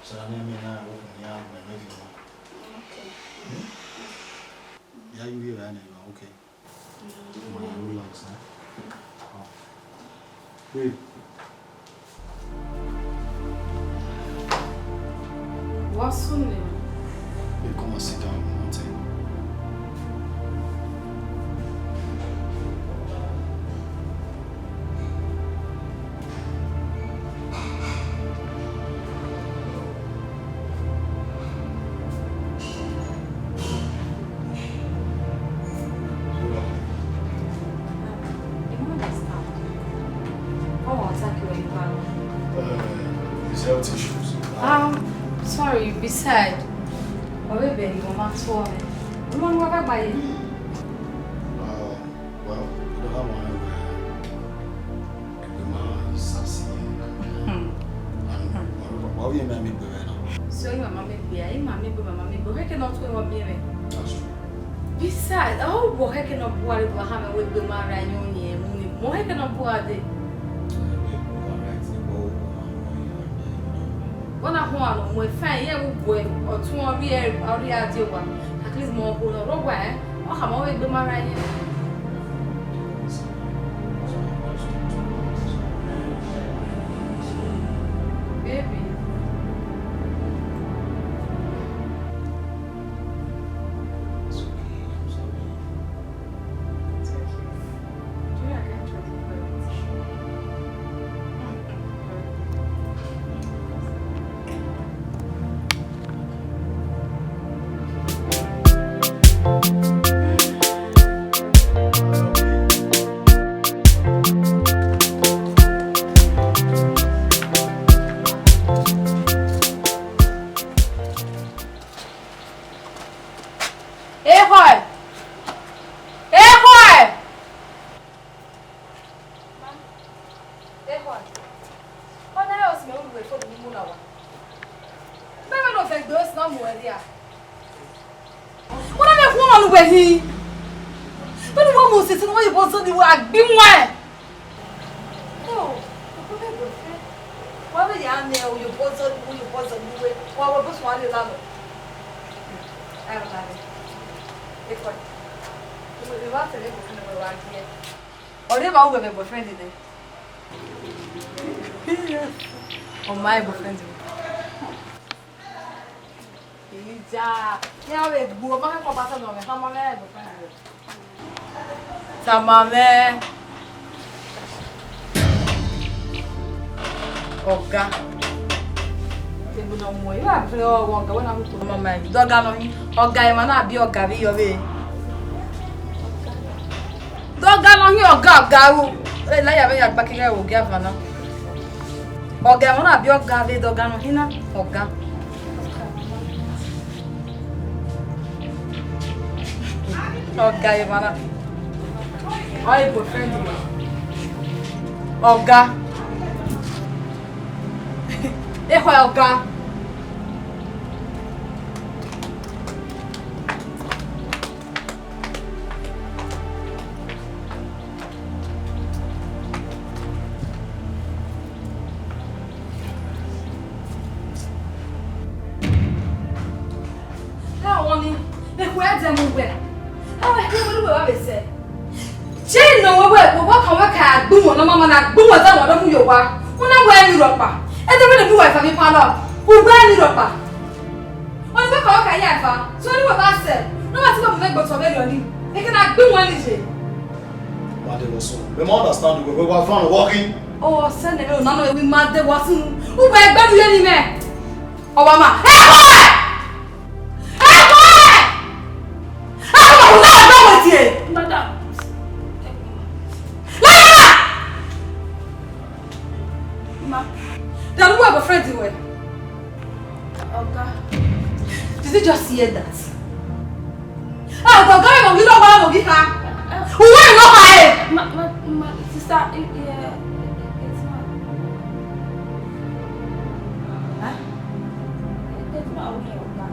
So that mẹ, mẹ na wo kun ya mẹ, mẹ vbe ọmọ. Okay. Hmm? Ya you here right now, you are okay. Mm. Ma relax, eh? Oh. Babe. What's your name? Hey, come and sit down, Auntie. I don't understand. What was that you were about? Uh, his health issues. Um, sorry, beside, ọvbe bẹghe ne ọ ma tuẹ mwẹ. Ọmọ ne uwa gha gba ye. Uh, well, I don't have one where egbe ma sa si. Hmm. And, hmm, well, well, we may make the way now. So, ima ma miẹn egbe, ima miẹn egbe, ima ma miẹn egbe. Ọ khẹke ne ọ tuẹ mwẹ, ọ miẹn mwẹ. That's true. Besides, ọ wẹ ọ khẹke ne ọ bu uwa rre, wa khama wẹ egbe ma rre ayọn yin ẹmwẹ ni. Ọ khẹke ne ọ bu uwa dee. Egbe, you are right. Egbe, oh, oh, oh, oh, oh, oh. Wẹ na khuan nọ, mu fine, iran vbe uwu ọtẹn ọ rhie, ọ rhie a die owa. At least mẹ ọ khuan nọ, rhọkpa, eh? Ọ khama wẹ egbe ma rre ayọn. Baby. It's okay, I'm sorry. Thank you. Do you think I can try to play with you? Ekhọe! Ekhọe! Ekhọe! Ọ na rẹn osi mẹ ru wẹ fo ne I mu na owa. Mẹ wẹ ne ọ vẹ egbe osi na mu ẹre dia. Wẹ na vbe khuọnmwi ne uwẹ hin. Vbene uwa mu osẹse ne uwa ye obọ zọ ne uwa gbe imuẹn. No, uko vbe gbe fẹ. Wa vbe ya nẹ u ye obọ zọ, u ye obọ zọ ne uwe. Wa wẹ bọ sẹ uwa rrie lalọ. Ayo na vbe. Ekhọe. Uwa tẹrẹ egbe fẹ ne uwa gie. Ọ rre evba uwẹ vbe boyfriend nẹ? Ọ ma boyfriend. Ija, iran vbe gbe ọmọ kẹkẹ ọba sẹ nọ mwẹ, khama mwẹ boyfriend. Tama mwẹ. Ọga. Ebu nọ mu, I wa fẹ ọghe ọga, wẹ na mu to mama. Dọga nọ hin, ọga emwa na biẹ ọga vbe iyọ vbe. Dọga nọ hin ọga, ọga ru. Ẹ la ya vbe ya gba keghe ogie avan na. Ọga emwa na biẹ ọga vbe dọga nọ hin na, ọga. Ọga emwa na. Ọ i boyfriend mẹ. Ọga. Ekhọe ọga. Ka wọn ni, ekhue ẹdẹ mu wẹ. Ka wẹ ke wẹ uwẹ wa vbe sẹ. Je nọ wẹ wẹ, wẹ wa kan wẹ ka gbe wọn na mama na gbe wọn da wọn do mu yo wa. Una wẹ ni rọkpa. Ẹdẹ wẹ ne bi wa ifa mi pa lọ. Uwẹ ni rọkpa. Ọni wẹ ka wẹ ka ya ifa. So ni wẹ ba sẹ. No ma ti wẹ mu mẹ gbọtọ vbe rọ ni. Eke na gbe wọn ni je. Ma de wọ sunu. Mẹ ma understand wẹ, wẹ wa fan wọ khin. Ọ sẹ nẹ, ọ na nọ, wẹ ma de wọ sunu. Uwẹ ẹgbẹ nu ye ni mẹ. Ọ wa ma. Ẹ kọ ẹ! Ẹ kọ ẹ! Ẹ kọ ẹ! Madam. Lala! Ma. Da Who your boyfriend wẹ? Oga. Did you just hear that? Ah, the guy no, you don't want to be her. Who are you not? Ma, ma, ma, sister, eh, yeah, it's not. Huh? It's not okay, Oga.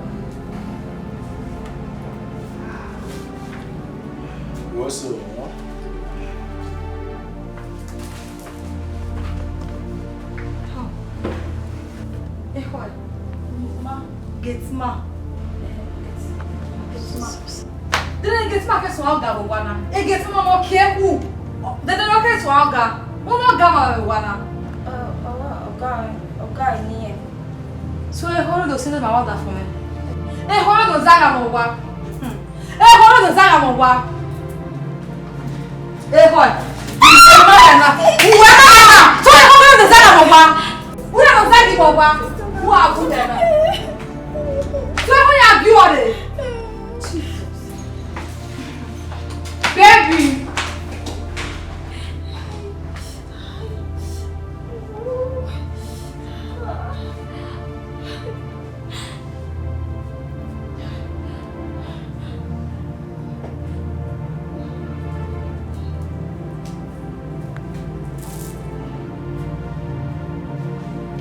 What's up? Ekhọe. Ma. Gate man. Gate man. Dene gate man ke suẹn ọga vbe owa na. E gate man ọmọ kie ku. Dede ne ọ ke suẹn ọga. Ọmọ ọga ma vbe owa na. Ọ, ọ, ọga, ọga ni ẹ. So ekhọe do sẹ ne ma wa da fun mẹ. Ekhọe do zagha vbe owa. Hmm. Ekhọe do zagha vbe owa. Ekhọe. Uwẹ ma rẹ na. Uwẹ ma rẹ na. So ekhọe do zagha vbe owa. Uwẹ do zagha vbe owa. Uwa gu dẹ na. So ekhọe ya bi ọre. Baby.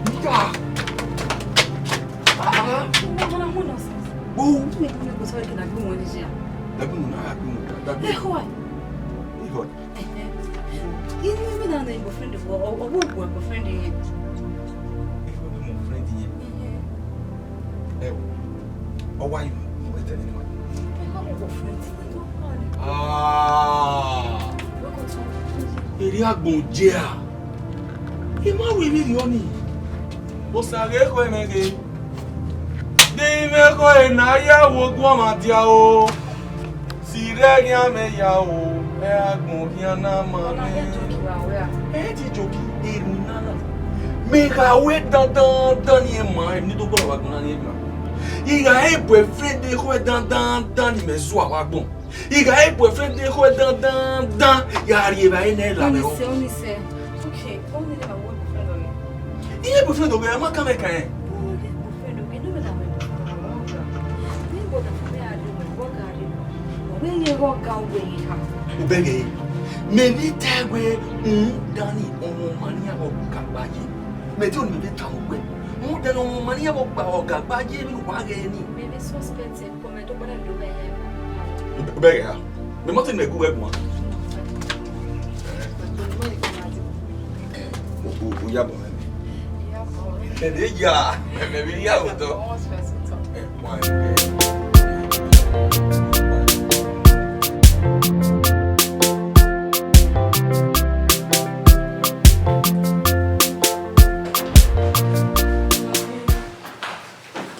Nigga! Ah, ah. Wo, wo, wo, wo, sorry, kina gbe wọn ni jẹ. Dagbe wọn na, dagbe wọn na, dagbe. Ekhọe. Ekhọe. Ẹhẹn. Inu mi na ne boyfriend wọ, ọ, ọ, ọ, boyfriend yẹn. Ekhọe, boyfriend yẹn. Ẹhẹn. Ẹ wo, ọ wa yi mu, ọ wẹ tẹlẹ ni wa. Ekhọe, boyfriend yẹn. Ah. Erriọ agbọn je a. I ma ru emwi rriọ nii. Osa ghe ekhọe mwẹ ghe. De imẹ ekhọe na ya wo guọmwa dia o. Sirẹ khian mwẹ ya o, ẹ agbọn khian na ma mwẹ. Ẹ ti joki, erhunmwu nana. Mẹ gha ru dandan dan ni ẹ ma, emwi ne I do gọlọ vbe agbọn na ni ẹ ma. I gha re boyfriend ekhọe dandan dan ni mẹ zua vbe agbọn. I gha re boyfriend ekhọe dandan dan, ya rri evbare nẹ la mwẹ. Ọni sẹ, ọni sẹ. Okay, ọni sẹ, ma wẹ boyfriend ọre. Iye boyfriend ọre, a ma kan mwẹ kan ẹn. Ọni boyfriend ọre, ne mẹ na wẹ boyfriend ọre, ọ ga. Ni wẹ da fun mẹ a rre, wẹ gha rre. Wẹ ye gha ga wẹ ye ha. Obẹghe, mẹ vbe tae wẹ, rhunmwuda ni ọmwa ọmwa ne iran vbe ọ ga gba ye. Mẹ te ọni mẹ vbe tama uwẹ. Rhunmwuda ne ọmwa ọmwa ne iran vbe ọ ga gba ye, emwi ne uwa ghee ni. Mẹ vbe suspect ẹn. Obẹghe ha, mẹ ma te mẹ gu wẹ guan. U ya bọ mwẹ. Ẹdẹ ya, ẹmẹ vbe ya otọ.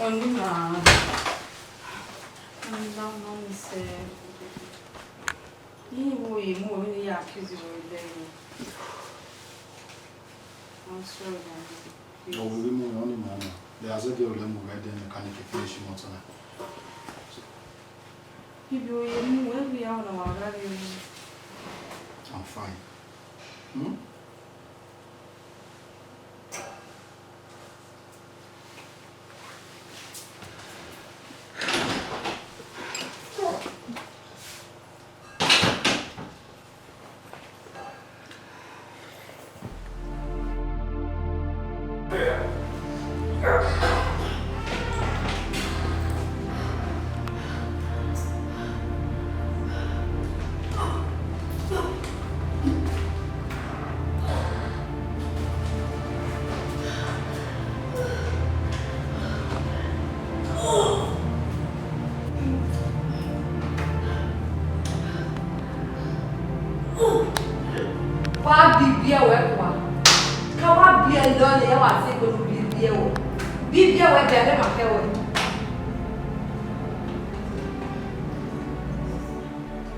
Ọni na, ọni na, ọni sẹ. Ni wo ye mu vbene I ya accuse ruẹ vbe ẹre. I'm sorry, darling. Ọ wẹ ghi mu mwẹ ọnii ma na, de a zẹdẹ rẹ mu vbe ẹdẹ mechanic finish motor na. Ibi wo ye mu, wẹ vbe ya na wa gha rrie mu. I'm fine. Hmm? Wa biẹ ibiẹ wẹ kua. Ka wa biẹ lọlẹ, ya wa sẹ kpenu biẹ ibiẹ wẹ. Biẹ ibiẹ wẹ, biẹ ẹre ma kẹ wẹ.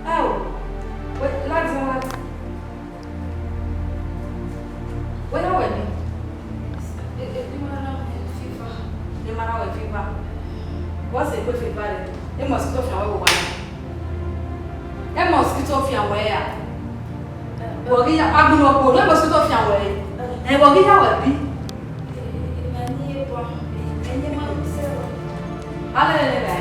Ẹ o, wẹ, ladi, ladi. Wẹ na wẹ ni? E, e, I ma na wẹ fever. I ma na wẹ fever. What's a good fever? E mosquito fian wẹ wa. E mosquito fian wẹ ya. Wọ ghi ya, agbọn ọkpọ, e mosquito fian wẹ. E wọ ghi ya wẹ bi. Alele.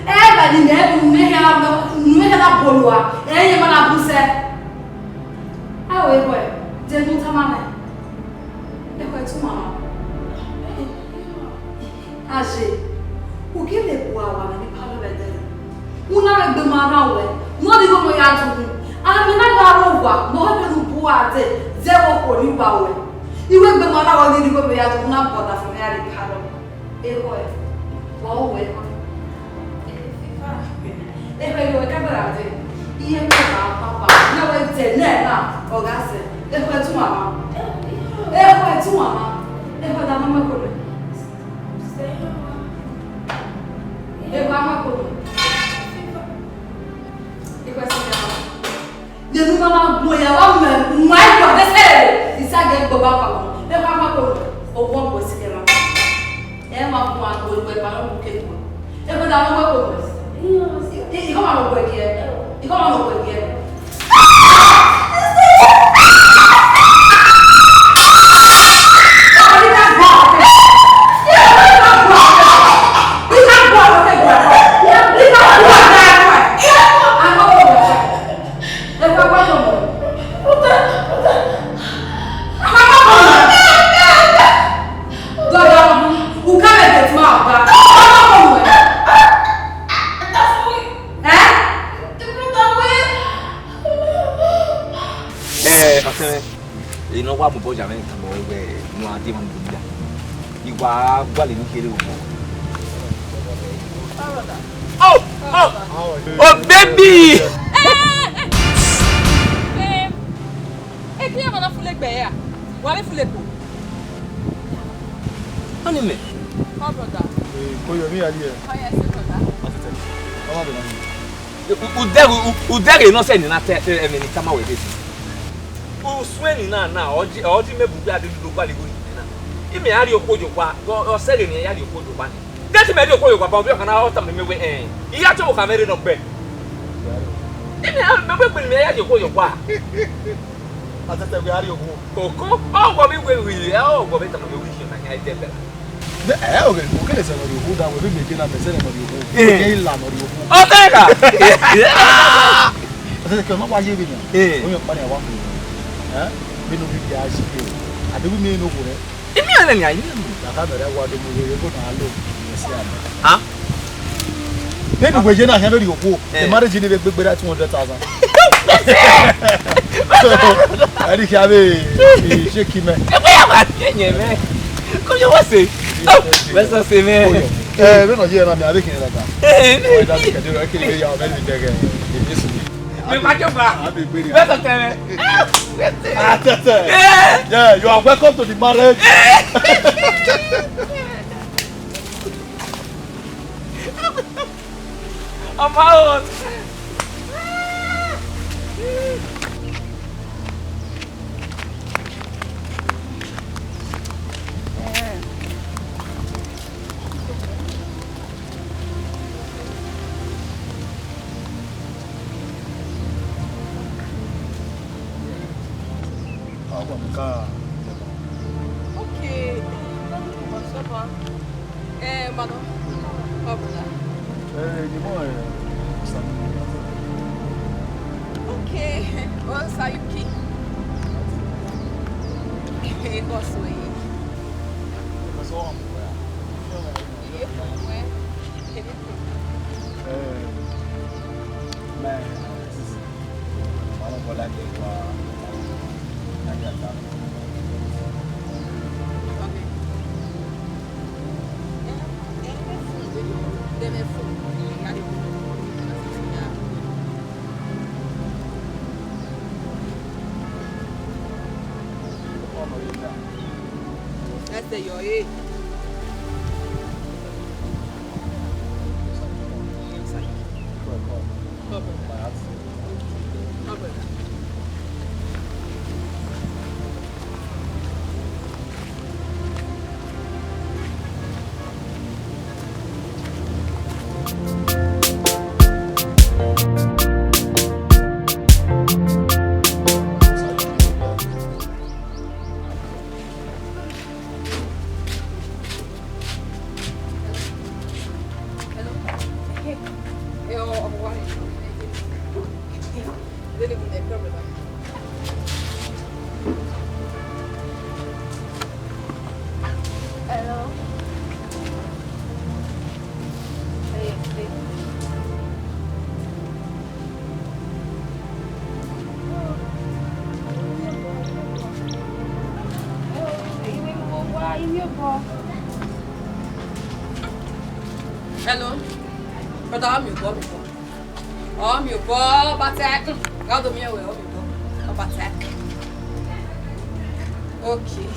Ẹ ba ni mẹ, mẹ hia, mẹ hia na bolo a, ẹ ye ma na bu sẹ. A wẹ ekhọe, de ne u tama mẹ. Ekhọe tu mama. Aye, u gele bu awa mwẹ ni palọ vbe ẹdẹrẹ. U na vbe gbe ma rhan wẹ, ne ọ di ghe ọmọ ya dughu. Amẹ na gha rre owa, ne ọ hẹkẹ ne u bu ua dee, zẹ vbe okhuo ni uwa ruẹ. I wẹ gbe ma rhan wẹ, ne ọ di ghe ọmọ ya dughu, u na bu ọdafẹn mwẹ ya rrie palọ. Ekhọe, vbe ọ wẹ? Ekhọe, ne uwẹ ka gbe ra dee, iye mwẹ gha kpakpa, ne wẹ dee nẹ na, ọ gha sẹ. Ekhọe tu mama. Ekhọe tu mama. Ekhọe da ma mu ẹko nẹ. Ekhọe a mu ẹko nẹ. Ekhọe si nẹ. Nene u ma ma gbẹn ya, wa mẹ, u ma i gua vbe sẹ, isa gẹ gbe ọba kpakpa. Ekhọe a mu ẹko nẹ. Ọwọ gbe si nẹ ma. Ẹ ma gun agbo ẹgba ne ọ ru ke ẹgba. Ẹgba da mu ẹko wẹ. I, i, i khama ne ọ gu ẹre gie. I khama ne ọ gu ẹre gie. Eh, ọtẹn, enough, wa mobọ ya mwẹ tama ruẹ wẹẹ, ne a dee emwa ni do ya. I wa gualọ emwi kherhe ogbọ. Oh, oh, oh, baby! Eh, eh, eh. Eh, eh, ke emwa na fule egbe ya? Wa vbe fule ebo? Ọni mẹ. Oh, brother. Eh, ko yo mi ali e. Oh, yes, brother. Ọtẹtẹ. Ọmọ bẹ na. U, u dẹghe, u, u dẹghe ne ọ sẹ ne na ta ẹmwẹ ne I tama wẹ dee. Usun ẹrinna na, ọ ji, ọ ji mẹ bu ugbia dee do gualọ igho ne imẹ na. Imẹ a rhie okhuo ye ọkpa, ọ, ọ sẹ ghe ne imẹ ya rhie okhuo ye ọkpa ni. De te imẹ rhie okhuo ye ọkpa, ba ovbi ọkhan na, ọ tama mẹ wẹẹ, ẹn, I ya tọn okhuo mwẹ rre nọ gbe. Imẹ a, mẹ wẹẹ gbe ne imẹ ya rhie okhuo ye ọkpa. Ọtẹtẹ, wẹ a rhie okhuo. Koko, ọ wọ vbe wẹ vbe, ọ wọ vbe tama mẹ wẹẹ, I na khian dẹ bẹla. Ẹ, o kele sẹ nọ rhie okhuo da, wẹ vbe miẹn eke na, mẹ sẹ nọ rhie okhuo. Eh. Eke I la nọ rhie okhuo. Ọ ta ẹka. Ọtẹtẹ, ke ọ ma wa ye vbe nian. Eh. Oyan ọkpa nian wa khin. Eh? Vbene ovbi a si ye. A deghẹ u miẹn ne okhuo nẹ. I miẹn nẹ nian, I miẹn nẹ. Na ka mẹ rẹ wa do mu rere ebo na lo. Mẹ si a nọ. Ah? Vbene uwẹ ye na khian vbe rhie okhuo, eh, the marriage ni vbe gbegbe ra two hundred thousand. So, ẹre I khian vbe, eh, shake mẹ. Ẹ wẹ ya wa tie ẹyẹn mẹ. Ko yo wa sẹ. Wẹ sẹ sẹ mẹ. Ko yo. Eh, vbene ọ ye na mẹ, a vbe khian lada. Eh, eh. Wẹ da mi kẹdẹ, ẹ kere vbe ya, ọ vbe mi dẹghe. Ẹ Jesu. Mẹ ma jọ gba. A vbe gbe ya. Wẹ sẹ sẹ mẹ. Ah, tete. Eh. Yeah, you are welcome to the marriage. Ọmọ o. Okay, eh, madam. Ọ bụ na. Eh, the boy, eh, Samuel. Okay, well, Sayuki. Eh, boss, wait. Because all I'm aware. Yeah, well, can you put, eh, man. Ẹsẹ yọ e. Come on. Hello. Brother, ọ miẹn obọ, ọ miẹn obọ. Ọ miẹn obọ, Ọbatẹ. Hmm, gha do miẹn wẹ, ọ miẹn obọ, Ọbatẹ. Okay.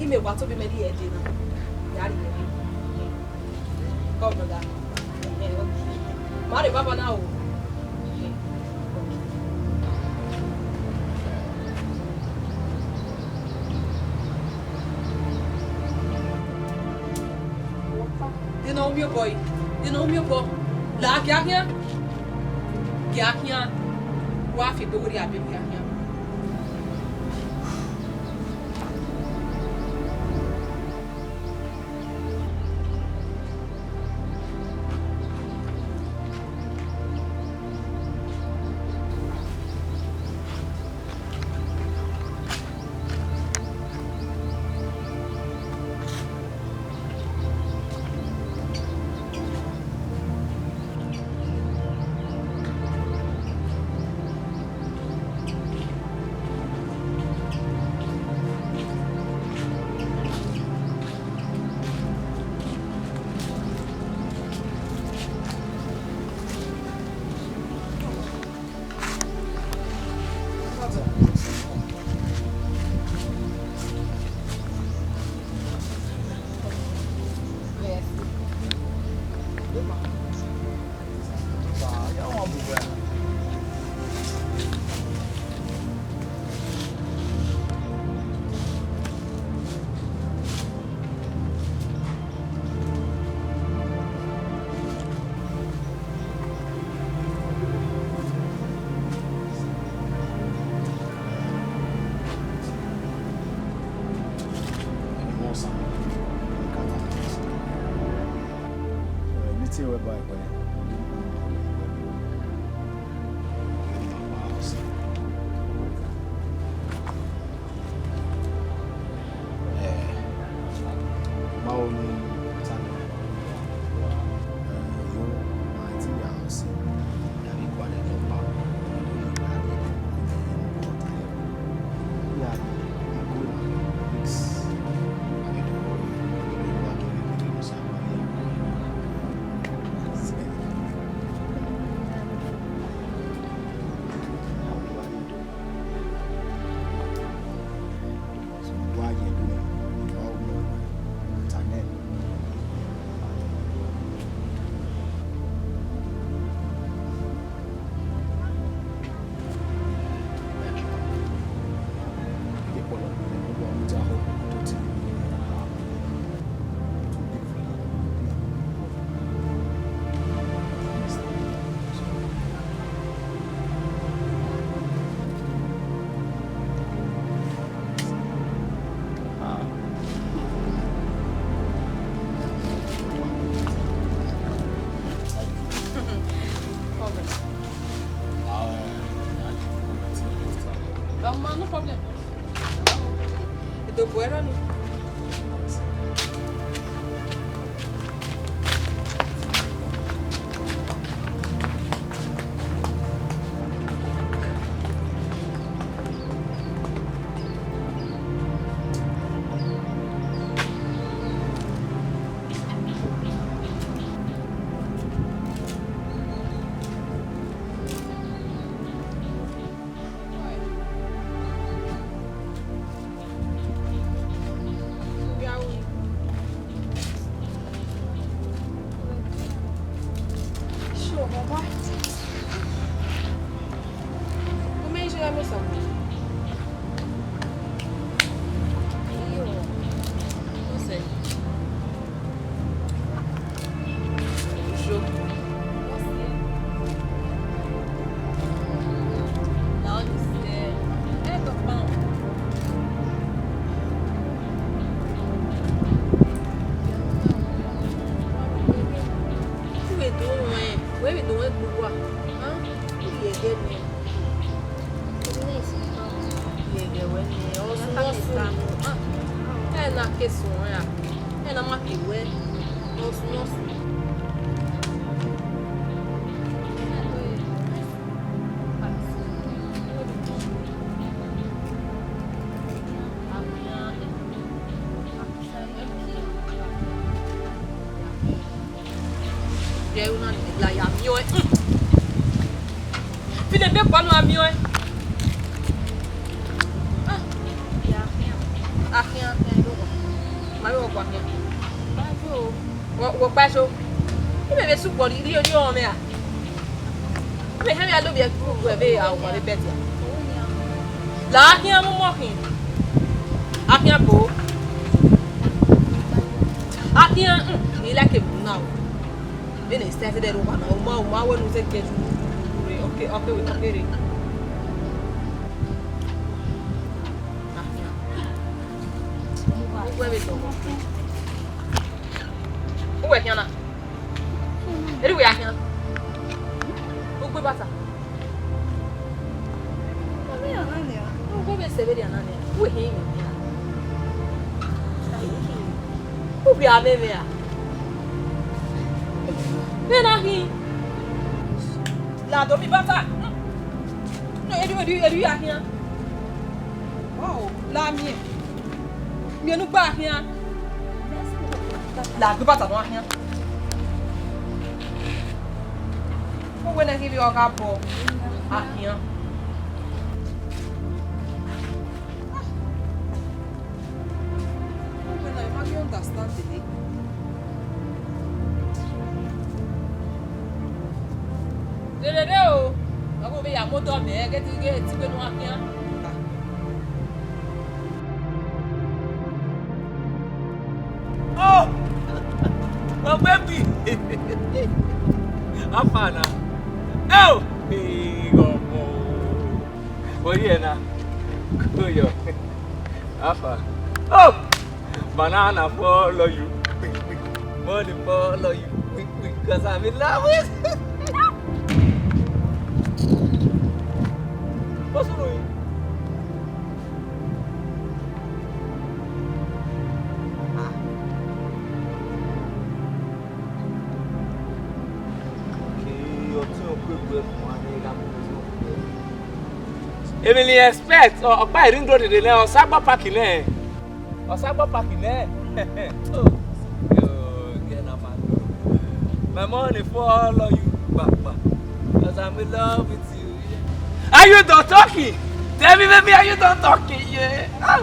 Imẹ wa tobọ imẹ rhie ẹdẹ na. Ya rhie. Come, brother. Yeah, okay. Ma rre baba na o. De ne u miẹn obọ ẹre? De ne u miẹn obọ? La gia khian. Gia khian. Wa fi egbe werriẹ a be gia khian. Ọma, no problem. Edo bu ẹre ni. Sure, Baba. Come here, show me something. Iyo. What's it? Ẹna ke suẹn ra, ẹna ma ke wẹ, ọ suẹn, ọ suẹn. Ẹru na ni la ya miẹn ọẹn. Fi ne ebe kpa nu a miẹn ọẹn. Ah, ya khian. Akhian, akhian do wa. Ma yo wa khian. Ba yo. Wo, wo kpa eso. Imẹ vbe sukpọ rhie rhie ọmwa a. Imẹ hẹn vbe a do vbiẹ gu ẹvbo a wa vbe bẹt a. La akhian mu mọ khin. Akhian bo. Akhian, mm, I like him now. Vbene I sẹ ẹdẹ rre owa na, u ma, u ma wẹ ne u zẹ gie ju re, ọ ke, ọ ke, ọ ke rre. Akhian. U wẹ vbe dọ. U wẹ khian na. Erriọ uwẹ ya khian. U gbe bata. Uwẹ vbe sẹ vberriọ na nia. Uwẹ hẹ imẹ nia. Uwẹ a mwẹ mwẹ a. Vbe na khin. La do mi bata. No, erriọ, erriọ, erriọ uwẹ ya khian. Wow, la miẹn. Miẹn ne u gba khian. La gbe bata nọ khian. Uwẹ ne khin vbe ọ gha bọ a khian. Uwẹ na, I ma ghi understand dede. Dede o, ọ ghi vbe ya mu odọ mẹ, ghẹ te, ghẹ te gbe ne u khian. Oh! Ọgbẹbi. Afa na. Eo! Ee, ọmọ. Oyi ẹna. Koyọ. Afa. Oh! Banana follow you. Money follow you. 'Cause I'm in love with. What's wrong? Emili expect, ọ, ọkpa ring road dede nẹ, Ọsagbọ Park nẹ. Ọsagbọ Park nẹ. Oh, yo, girl, I'm a no. My money follow you, papa. 'Cause I'm in love with you, yeah. Are you done talking? Tell me, baby, are you done talking? Yeah. Ah.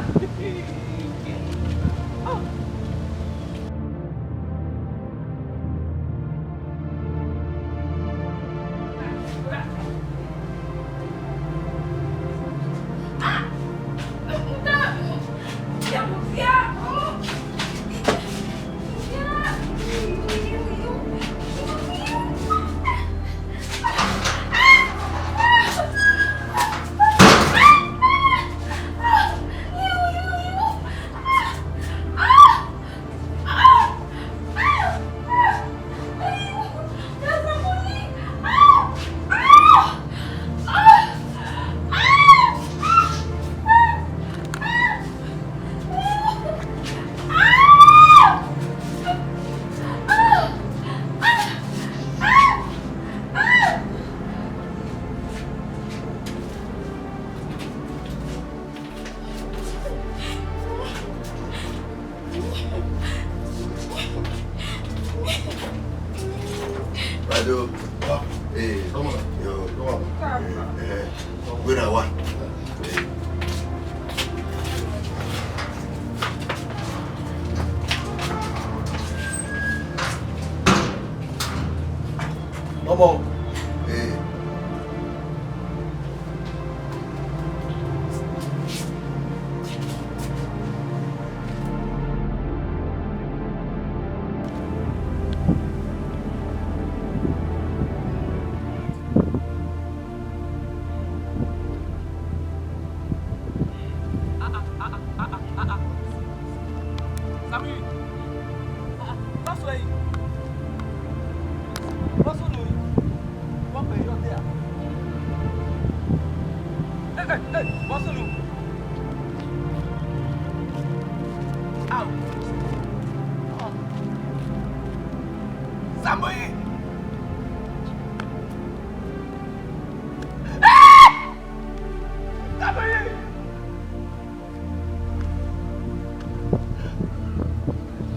Ado, hey, come on. Yo, come on. Hey, hey, where I want? Hey. Come on. Hey. Sammy, ah, ah, what's wrong? What's wrong? Wọ́n pè yọ dé à? Ẹ, ẹ, ẹ, bọ́ sínú. Au. Sammy! Sammy!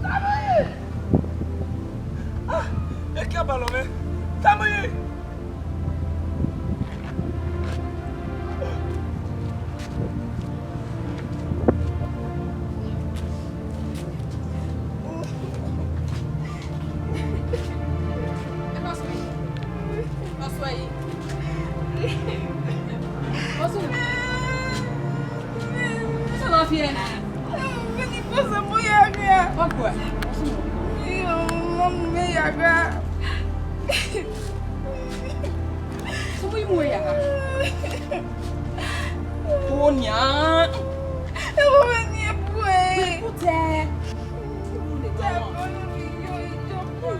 Sammy! Ọmọ mu mwẹ ya gha. Sọmọ i mu mwẹ ya gha. Onia. Ẹvbo mwẹ ni e bu ẹre. Wẹ bu tẹ. Te ẹvbo ni yo ijọba.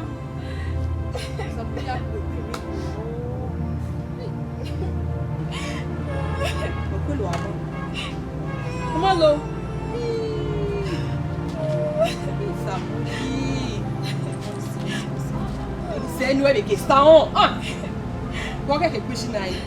Okolo abo. Ọmọ lo. Samuel. Sẹ enu ẹvbo ke sa họn. Ah. Wọ́n kẹ̀kẹ́ gbé sí náà yìí.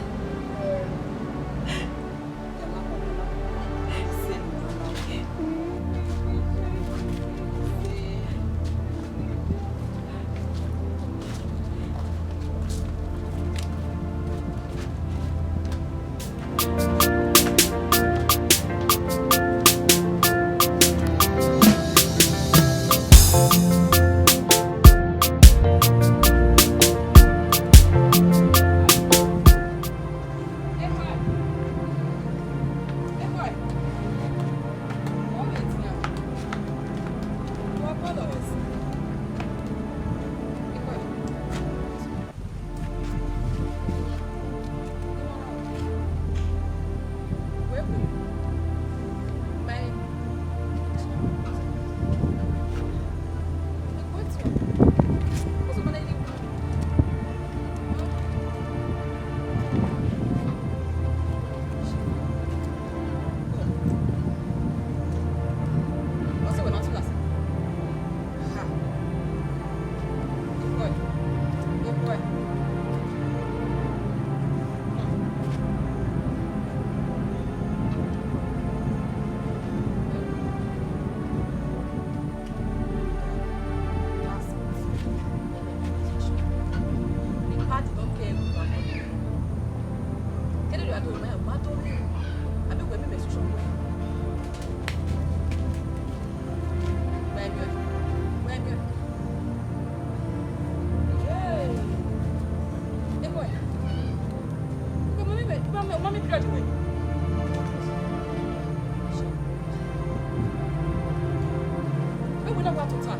Wẹ wẹ na wa tota.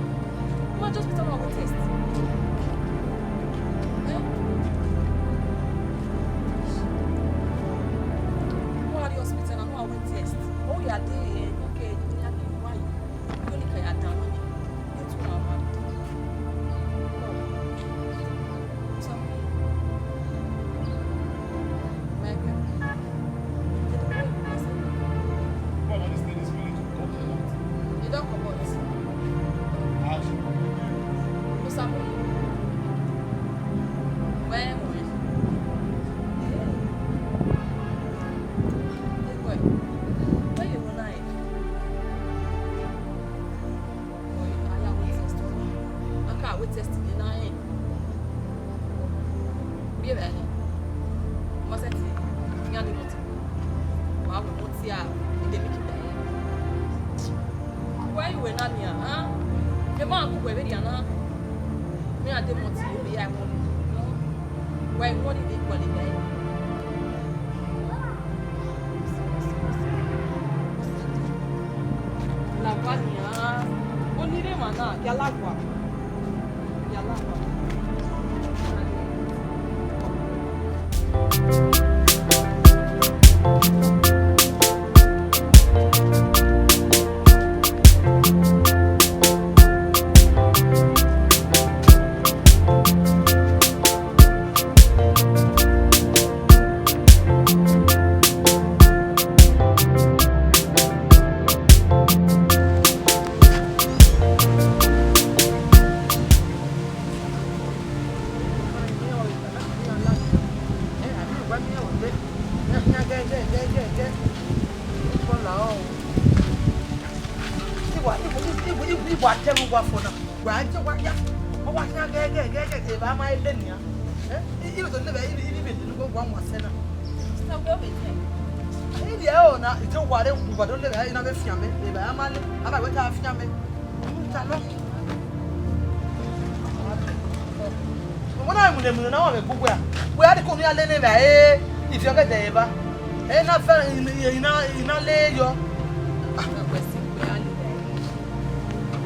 Ima just better na wẹ test. Eh? Wẹ gha rrie hospital na, na wẹ test. Ọ ya dee, eh, okay, ya ke wa yi. Wẹ ni ka ya dan wẹ ni. Get to my man. Come. My girl. You don comot. Osamu. Well, well. Hey, boy. Where you go now? Boy, I am wait test. I can't wait test in the night. Biẹ vbe ẹre. Mọ sẹtin, iran ni mọtin. Wa wẹ mọtin a, I de make it. Wẹ I wẹ na nian, a? Ema ku wẹ vberriọ na. Me a de mọtin, me ya mọ ni. Wẹ I mọ ni de kpọlọ vbe ẹre. Lagua nian, oni rre emwa na, ya lagua. Ya lagua. Wa je wa ya, ọ wa khian gẹgẹgẹgẹ, evba ma ele nian. Eh, i, i vbe do lele evba, i, i, i vbe lele ugbọ wa wan sẹ na. Sister, where we dey? I rhie ẹro na, I te wa re, wa do lele evba, I na vbe fian mẹ, evba ma le, a ma wẹ te a fian mẹ. Uta lọ. Ọmọ na mu ne mu na wa vbe gu wẹ a. Wẹ a de ko nu ya le ne evba, eh, I fi ọgẹdẹ evba. Eh, na fẹ, I, I, I na, I na le yọ. Ah. Wẹ si wẹ a le evba.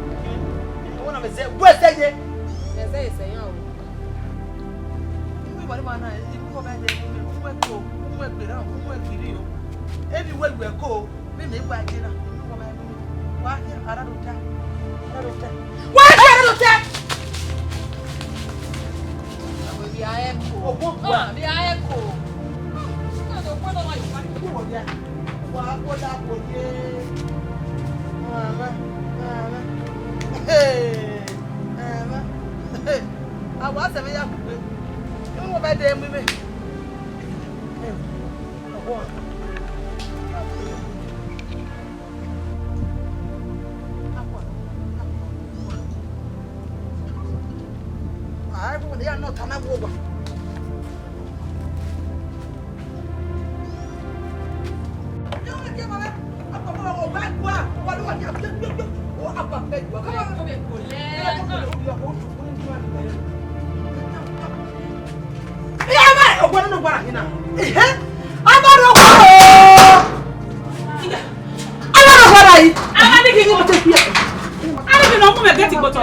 Ọmọ na mẹ zẹ, wẹ zẹ ye. Ẹ zẹ ye sẹ yan o. Imu ibọ ni ma na, imu ibọ mẹ de, imu ẹgbẹ o, imu ẹgbẹ na, imu ẹgbẹ ri o. Eni wẹ lu ẹko o. Mimi wa je na, mimi wa ma mimi. Wa hia, ara do ta. Ara do ta. Wa hia, ara do ta. Awe bi a ẹko. Ogun wa. Ah, bi a ẹko. Ah, na do kwe na wa yo pa. Ku wo dia. Wa ko da ko ye. Mama, mama. Hey. Mama. Hey. Awa se me ya ku pe. Imu wa ba de mu me. Hey. Iya, ma, ọgua nọ ne ọgua na hin na. Ehe. Ama rẹ ọgua o. Ama rẹ ọgua na yi. Ama ni kini. Ama ni kini ọmọ mẹ gẹti gbọtọ.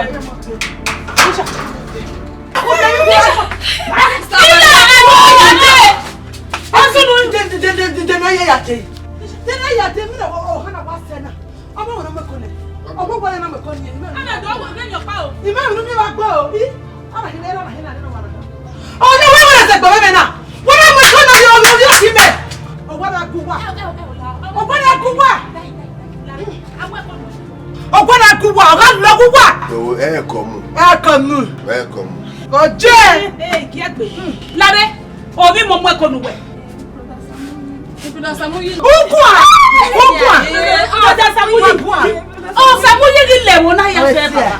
Ọsunu de de de de de de na ya ya de. De na ya de mi na o hana wa sẹ na. Ọmọ wọn na mọ ẹko nẹ. Ọmọ wọn na mọ ẹko nẹ. Ana do wo ne yọ pa o. Ima mi ni wa gbọ o. I. Ana hin na, ana hin na, ana wa na. Ọni wẹ wẹ sẹ gbọ mẹ na. Wẹ na mọ ẹko na yo yo yo si mẹ. Ọgua na gu wa. Ọgua na gu wa. Ọgua na gu wa. Ọgua na gu wa. Ẹkọ mu. Ẹkọ mu. Ẹkọ mu. Ọjẹ. Ee, kí ẹ gbé. Lare. Omi mo mu ẹko nu wẹ. Ukua! Ukua! Brother Samuyi! Ukua! Ọ Samuyi ghi lẹ ẹvbo na ya fẹ baba.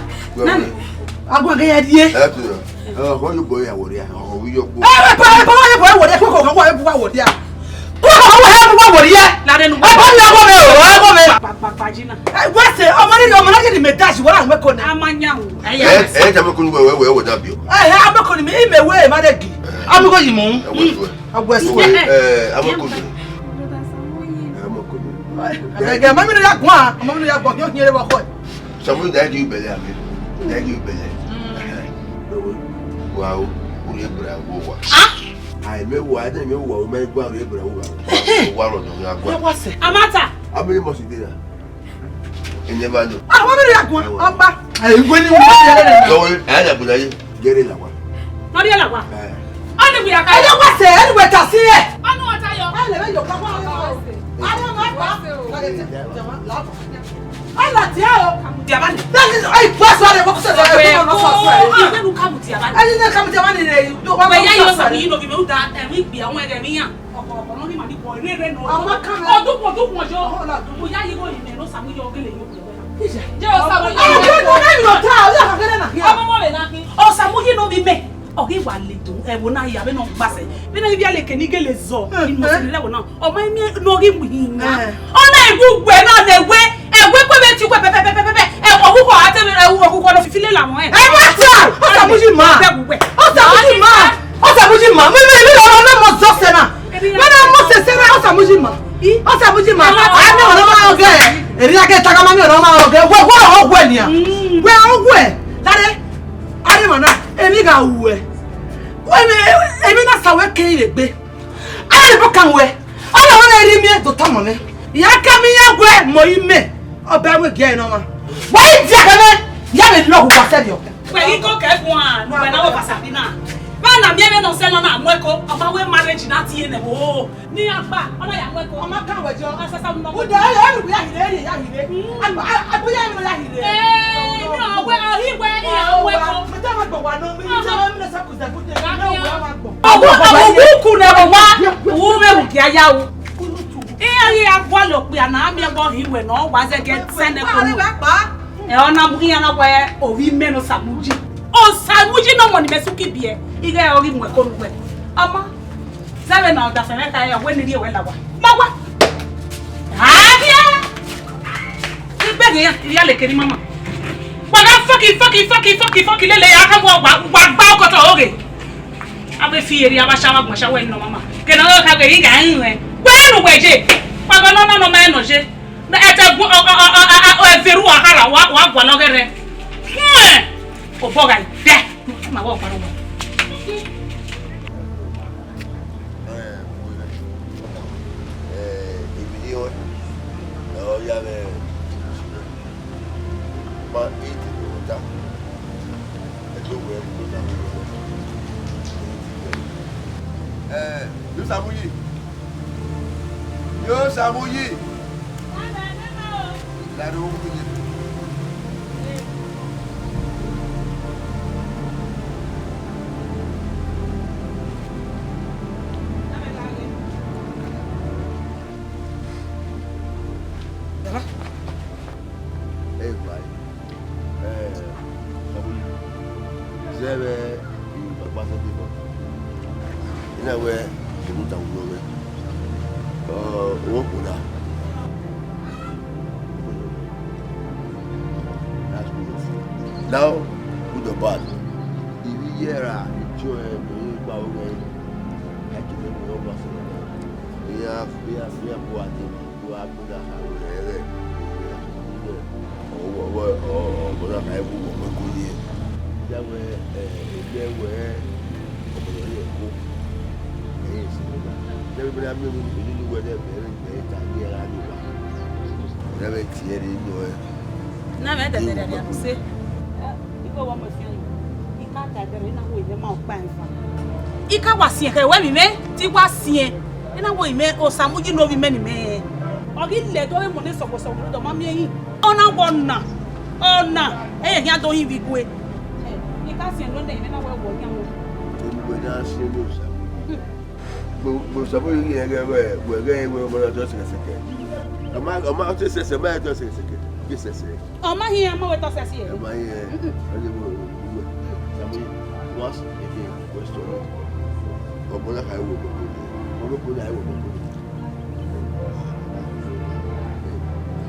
Agbọn ghe ya die. Ẹ tọ, ẹ, ọkọ yo gbe ya wọrẹ, ọkọ wi yo gbe. Ẹ, ẹ, ẹ, ẹ, ẹ, wọrẹ, koko, koko, ẹ bu wa wọrẹ. Koko, koko, ẹ bu wa wọrẹ. Lare nu. Ẹ bọ mi, ẹ bọ mi o, ẹ bọ mi. Papa, papa, Gina. Ẹ, wẹ sẹ, ọmọ ni, ọmọ na ye ni mẹ dash, wọrẹ àwọn ẹkọ nẹ. A ma yan o. Ẹ, ẹ, ẹ, jẹ mẹ kunu wẹ, wẹ, wẹ, wẹ dabi o. Ẹ, ẹ, amẹ kọ ni mi, ime wẹ, ma de gi. Amẹ kọ yi mu. Ẹ, wẹ, wẹ. Agbẹsẹ. Ẹ, ẹ, amẹ kunu. Amẹ kunu. Ẹ, ẹ, ọmọ mi ni ya guan, ọmọ mi ni ya guan, kí o hiẹn rẹ wọ kọ. Samuel, da gi bẹlẹ amẹ. Da gi bẹlẹ. Wa o, uri ebra wo wa. Ah! Ai, mẹ wa, ẹdẹ mẹ wa, o mẹ gua uri ebra wo wa. Wa rọ dọ ya gua. Ẹ wa sẹ. Amata. Amẹ must dey there. Ẹ never know. Ah, wọ́n bẹ̀rẹ̀ àgùn ọba. Ẹ, ìwé ni wọ́n yẹ lẹ́nu. Lọ́wọ́, ẹ, ẹ, ẹ, ẹ, gẹ́rẹ́ là wá. Nọ́ọ̀rì ẹ̀ là wá. Ẹ. Ọ̀nì wìyà ká. Ẹ yọ wá sẹ̀, ẹ wẹ̀ tà sí ẹ̀. Ọ̀nì wọn ta yọ. Ẹ lè bẹ yọ ká wá. Ẹ lọ tì á o. Diabá ni. Bẹ́ẹ̀ ni, ẹ gbọ́ sọ rẹ̀, wọ́n kọ́ sọ rẹ̀, wọ́n kọ́ sọ rẹ̀. Ìgbẹ́nu kàmù diabá ni. Ẹ ní kàmù diabá ni rẹ̀, wọ́n kọ́ sọ rẹ̀. Wẹ̀ yá yọ sọ mi yìí lóbi mi ó da ẹ̀mí ìgbì àwọn ẹ̀rẹ̀ mi yàn. Ọ̀pọ̀lọpọ̀ ló ní màá ní bọ̀ eré rẹ̀ nù. Ọmọ kan mẹ́. Ọdún kan, ọdún kan ọjọ́. Ọmọ ọ̀la ọdún. Mo yá yí wọ̀nyí mẹ́, ló Sàmúyí ọ̀gẹ́lẹ̀ yóò pè wẹ́nà. Ìjà. Jẹ́ o Sàmúyí. Ọmọ kan náà yóò tà, ó yà kàkẹ́rẹ́ nà kíá. Ọmọ mọ́ rẹ̀ náà kí. Ọ Sàmúyí nù mí mẹ́. Ọ̀gí wà lè dùn, ẹ̀wò náà yà bẹ́ẹ̀ náà gbàsẹ̀. Bẹ́ẹ̀ náà ibi àlè kẹ́ni gẹ́lẹ̀ zọ. Ìmọ̀ sí ilé ẹ̀wò náà. Ọmọ mi nù ọ̀gí mú yín náà. Ọ̀nà ìwú wẹ̀ náà lè wé. Ẹ̀wé pé bẹ́ẹ̀ ti wẹ̀ pẹ́pẹ́pẹ́pẹ́. Ẹ̀wọ̀ wúkọ̀ àti ẹ̀wọ̀ wúkọ̀ lọ fi filé làwọn ẹ̀. Ẹ má tà! Ọ Sàmúyí mà! Ọ Sàmúyí mà! Ọ Sàmúyí mà! Mẹ́mẹ́ mi lọ́wọ́ náà mọ̀ zọ́ sẹ́nà. Mẹ́mẹ́ mọ̀ sẹ́sẹ́ náà, ọ Sàmúyí. Ujima. Ọ sẹ Ujima. A miẹn ọmwa ne ọ ma rẹn ọghe. Erriọ a ke ta gha ma miẹn ọmwa ne ọ ma rẹn ọghe. Wẹ, wẹ ọ wẹ nian. Wẹ ọ wẹ. Lare, a rre emwa na, emwi gha ru ẹ. Wẹ, emwi, emwi na sa wẹ ke i vbe gbe. A na rhie ebo kan wẹ. Ọ na wẹ ne I rhie miẹn do tama mwẹ. I ya ka miẹn iran wẹ mọ imẹ. Ọ ba ẹvbo gie ẹre ne ọmwa. Wa i dia kẹ mwẹ, ya vbe lọ hu wa sẹrriọ. Wẹ ghi ko kẹ guan, ne uwẹ na wẹ Pasabina. Vbe a na miẹn vbene ọ sẹ nọ na mu ẹko, ọ ma wẹ marriage na tie nẹ o. Ne iran gba, ọ na ya mu ẹko. Ọ ma kan wẹ jọ. Asasa mu nọ. Ude, ẹ, ẹ, ya hire, ya hire. Mm. Agba, a, agba ya hire, ya hire. Eh, ne ọ wẹ, ọ hi wẹ, iran mu ẹko. Mẹ ta ma gbọ wa nọ, mẹ ta ma mẹ sa ku zẹ gute. Ọwọ, ọwọ, uku ne ọwọ wa, uwu vbe ru gia ya o. Iran ghi ya gualọ okpia na, a miẹn vbe ọ hi wẹ nọ, wa zẹgẹ sẹ nẹ ko nọ. Ẹ, ọ na mu iran na wẹ ovbi imẹ ne Osamuyi. Osamuyi ne ọmọ ne imẹ suki biẹ, ighẹ ọ ghi mu ẹko ne uwẹ. Ọmọ, zẹ vbene ọdafẹn mwẹ kha ya, wẹ ne I rhie wẹ la owa. La owa. A rhie. Igbẹghe iran, I ya leke ne I ma ma. Wa gha fọki, fọki, fọki, fọki, fọki lele ya, ka wa, wa, wa gba okotọ oghe. A vbe fi eri, a vbe sha, a vbe gbọn sha, wẹ ne ọ ma ma. Kene ọ kha ghe, I gha rinmwian. Wẹ ne uwẹ ye. Wa gha nọ, nọ, nọ, ma nọ ye. Na, ẹtẹ gu-, ọ, ọ, ẹvẹrhu a khara, wa, wa gualọ ghe rẹ. Huẹn! Obọ gha dẹ. Ma wẹ ọkpa rẹ owa. Eh, emwi ne I rẹn, ọ ya vbe, ma, I te do ta. Ẹdẹ wẹ, do ta. Eh, do ta mu yi. Yo, Samuyi. Lare ohun gele. Baba. Ẹ gba. Eh, Samuyi. Zẹ vbe I gba sẹ debọ. I na wẹ, I mu ta uwu mwẹ. Ọ, ọ kpo na. That's good. Now, good or bad. Ivbi ye ra, I tie ọnrẹn, I gba aro mwẹ. I tie ọnrẹn, I gba aro mwẹ. Iran, iran, iran bu ade. Wa gbe na ha wẹ rẹ, ọ, ọ, ọ, ọ, ọ na ka wu wọ mẹ ko ye. Ya wẹ, ẹ, ẹ, wẹ, ọ, ọ, ọ, ko. Ẹ, ẹ, si, ẹ, ẹ, ẹ, ẹ, ẹ, ẹ, ta ni ẹ gha ni wa. Ẹ, ẹ, tie ẹre nọ ẹ. Na mẹ dẹdẹrẹ a sẹ. Ẹ, igho wa mẹ fian yo. I ka ta ẹdẹrẹ, I na hu imẹ ma ọkpa ẹn fa. I ka wa siẹn khẹ wẹ vbe imẹ, te I wa siẹn. I na hu imẹ Osamuyi ne ovbi imẹ ne imẹ rẹn. Ọ ghi lẹ do vbe mu ne sọguọsọgua ne ọ ma miẹn hin. Ọ na wẹ ọna, ọna, ẹ i khian do hin vbe igue. Ẹ, I ka siẹn nọ nẹ, imẹ na wẹ wọ yan wẹ. Enu wẹ na siẹn ne Osamuyi. Gbe, gbe Osamuyi ghi rẹn ghẹ wẹ, wẹ ghẹ wẹ ọmọ na tọ sẹkẹsẹkẹ. Ọ ma, ọ ma tọ sẹsẹ, ọ ma tọ sẹsẹkẹ. Ghe sẹsẹ. Ọ ma hiẹn, a ma wẹ tọ sẹsẹ. Ẹ ma hiẹn. Mm-mm. Ẹ lè wẹ, wẹ. Samuyi, once again, question. Ọmọ na ka wẹ ọmọ ko ni. Ọmọ ko na wẹ ọmọ ko ni.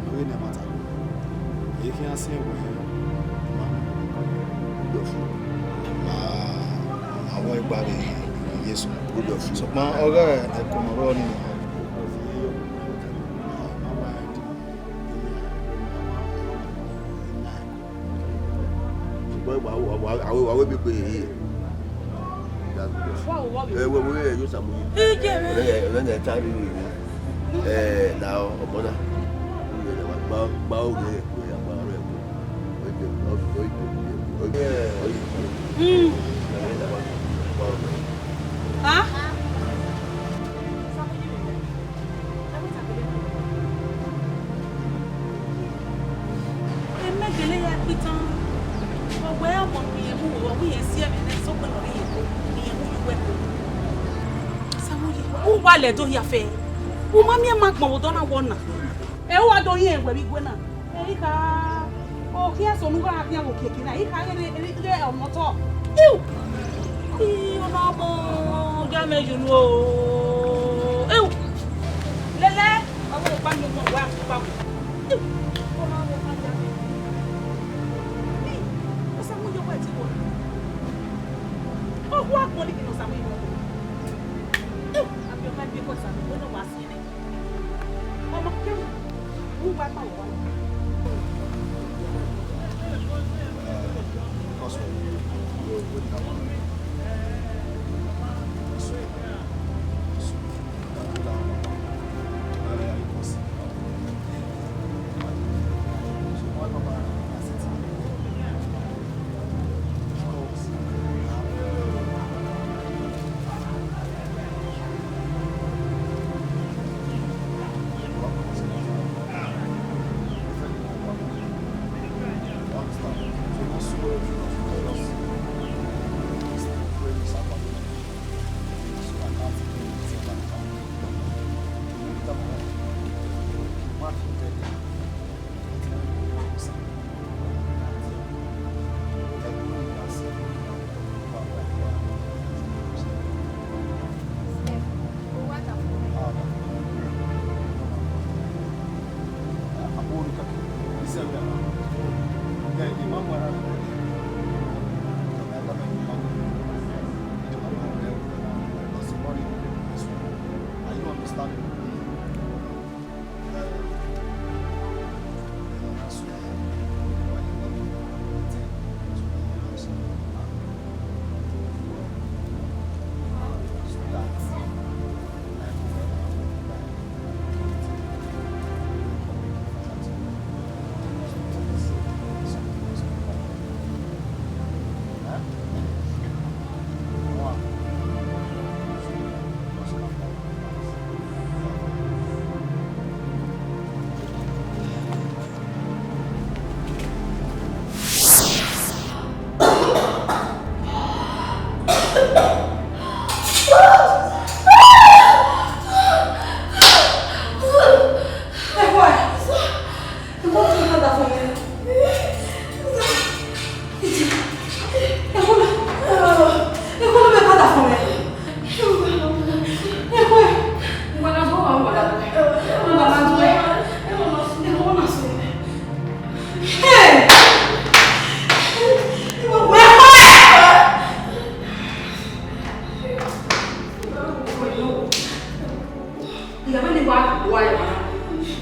Ọghe ne ẹmwata, ẹ i khian siẹn wẹ, ma, dọfu. Ma, ma wẹ gba vbe Jesu. Good of you. Sokpan ọghe ẹko ne ọ rrọọ nii, sokpan wa, wa, wa, wa, wa wẹ ebe kpe ye. That's good. Wa wo, wa wo. Ẹ, wẹ, wẹ, ẹ, yo Samuyi. Ẹ, ẹ, ẹ, ẹ, ta rhirhi. Ẹ, na ọmọ na. Gba, gba oghe ẹkpo ya, gba ọrọ ẹkpo. Oyibo, oyibo, oyibo, oyibo. Mm. Gba ọrọ. Ha? Emẹ gele ya kpitan. Ọ wẹ ọmọ ne irẹn mu, ọ wẹ irẹn si ẹmwẹ nẹ, sokpan ọ rhie ẹko, ne irẹn mu ye uwu ẹko. Samuyi, u wa lẹ do hia fẹ. U ma miẹn ma gbọn vbe odọ na wọ na. Ẹ, u wa do rhie ẹwẹ vbe igue na. Ẹ, I kha, ọ khian sunu gha khian vbe okiekie na. I kha ghe, ghe, ghe ọmọ otọ. Iu! Ii, ọna ọmọ, ya mẹ ye unu o. Iu! Lele, ọ wẹ gba mi ọmọ wa, gba mi. Iu! Ọna ọmọ, ya mẹ. Ii! Osamuyi wẹ ti wọ. Ọ hu agbọn ni kene Osamuyi wọ. Iu! Abi ọmọ ẹgbẹ kọ Osamuyi, wẹ ne ọ wa siẹn nẹ. Are you understanding?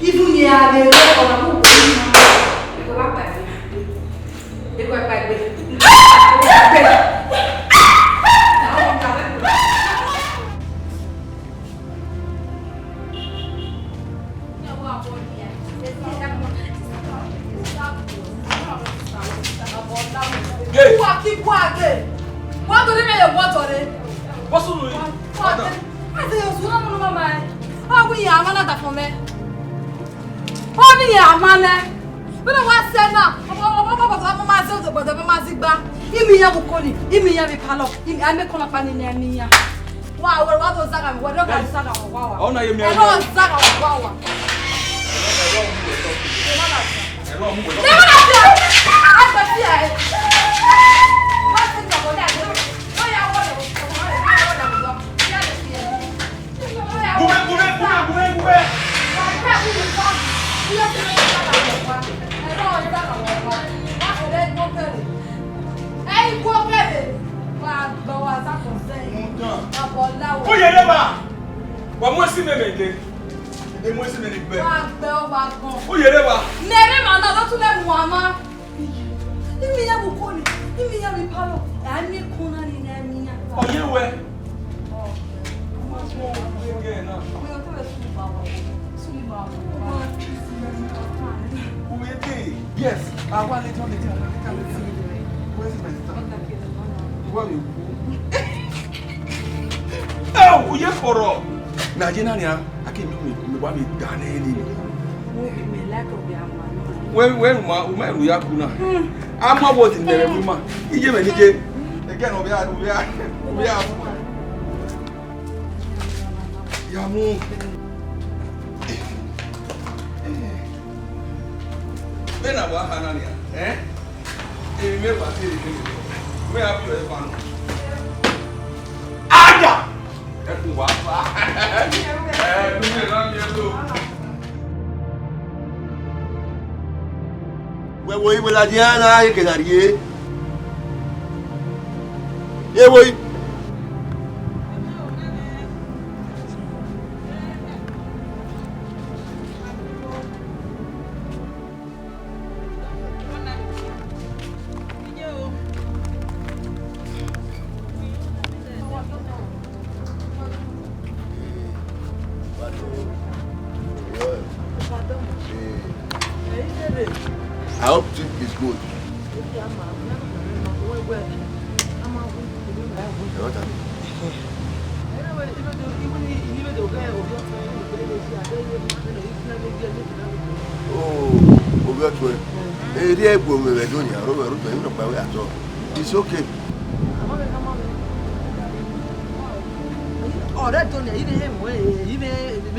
Even ye a de ọna mu wo ni ma, eko wa pa egbe. Eko wa pa egbe. Gay. Wa ki bu agbe. Wa do ni me ye wa tọre. What's wrong with you? Wa de. Ase yo suna mo mama. Awi ya ma na da fo me. Oni ya ma ne. Bẹ́ẹ̀ wá sẹ́ náà, ọmọ ọmọ ọmọ bàbá ọmọ máa ṣe òṣèpọ̀ tẹ̀ máa ṣe gbá. Imi ya bu koni, imi ya bi palọ, imi ame kona pa ni ne imi ya. Wa wẹ wa do zaga mi, wẹ do ga zaga wa wa. Ọna ye mi. Ẹ lọ zaga wa wa wa. Ẹ lọ mu wẹ tọ. Ẹ lọ mu wẹ tọ. Ẹ lọ mu wẹ tọ. Ẹ lọ mu wẹ tọ. Ẹ lọ mu wẹ tọ. Gube, gube, gube, gube, gube. Mudan. Uye rre ba. Wa mu esi mẹ mẹ ghe. E mu esi mẹ ni gbe. Uye rre ba. Nẹrẹ ma na do tule mu ama. Imi ya bu koni, imi ya bi palọ, a mi kona ni na mi ya. Ọ ye wẹ. Yes, I want later, later, later, later. Where's my sister? Where you go? Oh, you for all. Nigeria, I can't mean me. What we done any? Wẹ wẹ uma uma ru ya ku na. Ama wo ti nẹrẹ mu ima. Iye mẹ ni je. Eke nọ bia bia bia. Ya mu. Bena wa hana nia, eh? Emi me ba ti ri. Me a bi e fa no. Aya! Ẹ kú wá fa. Ẹ kú mi rán mi ẹ lọ. Wẹ wo iwe ladian na ye ke na rrie. Ye wo i. I hope trip is good. Ẹ wá ta. Oh, ovbi ọtuẹn. Erriọ ẹbuo mwẹ vbe ẹdẹ ọnii, aro mwẹ rhotọ, emwi nọkpa wẹ atọ. It's okay. Ọre ẹdẹ ọnii, I vbe hẹ mu ẹre, I vbe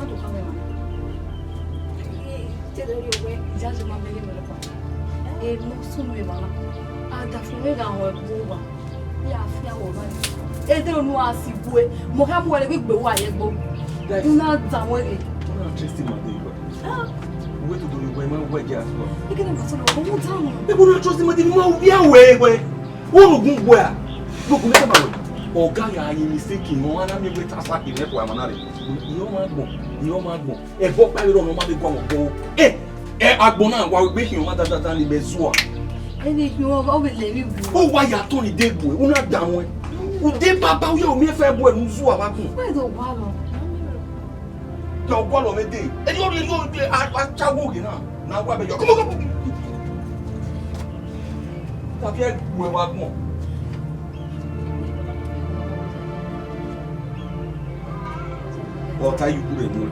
Adu kha mwẹ emwa na. Te do rhie wẹ, Iyazu ma miẹn ye mwẹ nọkpa. Emọ sunu emwa na. A da fun mwẹ gha họn ẹkpo owa. Ya fi awọ ba. Ede unu a si bue, mo kha mu wẹrẹ gbe wa ye gbo. Guys, una da wẹn ghe. Una trust him ade igwe. Ah. Uwẹ to do igwe ma wẹ je aso. Ike na ma so lo, mo da wẹn. Ebo una trust him ade ma ubi awe igwe. Wo no gun gbe a. Wo gun me ta ba we. Ọga ya yi mistake no, ana mi we ta sa ki me ko amana re. Iyo ma gbọn, iyo ma gbọn. Ẹbọ kpa vbe rọ ne ọ ma vbe guan vbe ọgbọ. Ẹ, ẹ, agbọn na wa gbe khian ọmwa dadada ni vbe zua. Ẹni khian ọmwa, ọ vbe lẹ emwi bu. Ọ wa ya tọn ni de gbe, u na da wọn. U de baba, u ye u miẹn fẹ bu ẹre, u zua vbe agbọn. Wẹ do gualọ. Ya gualọ mwẹ de. Ẹni ọ rhie, ẹni ọ rhie, a, a cha wo ghe na. Na wa bẹ yọ. Come on, come on. Tabi ẹ gbe vbe agbọn. Ọ ta iyuku rẹ nuẹn.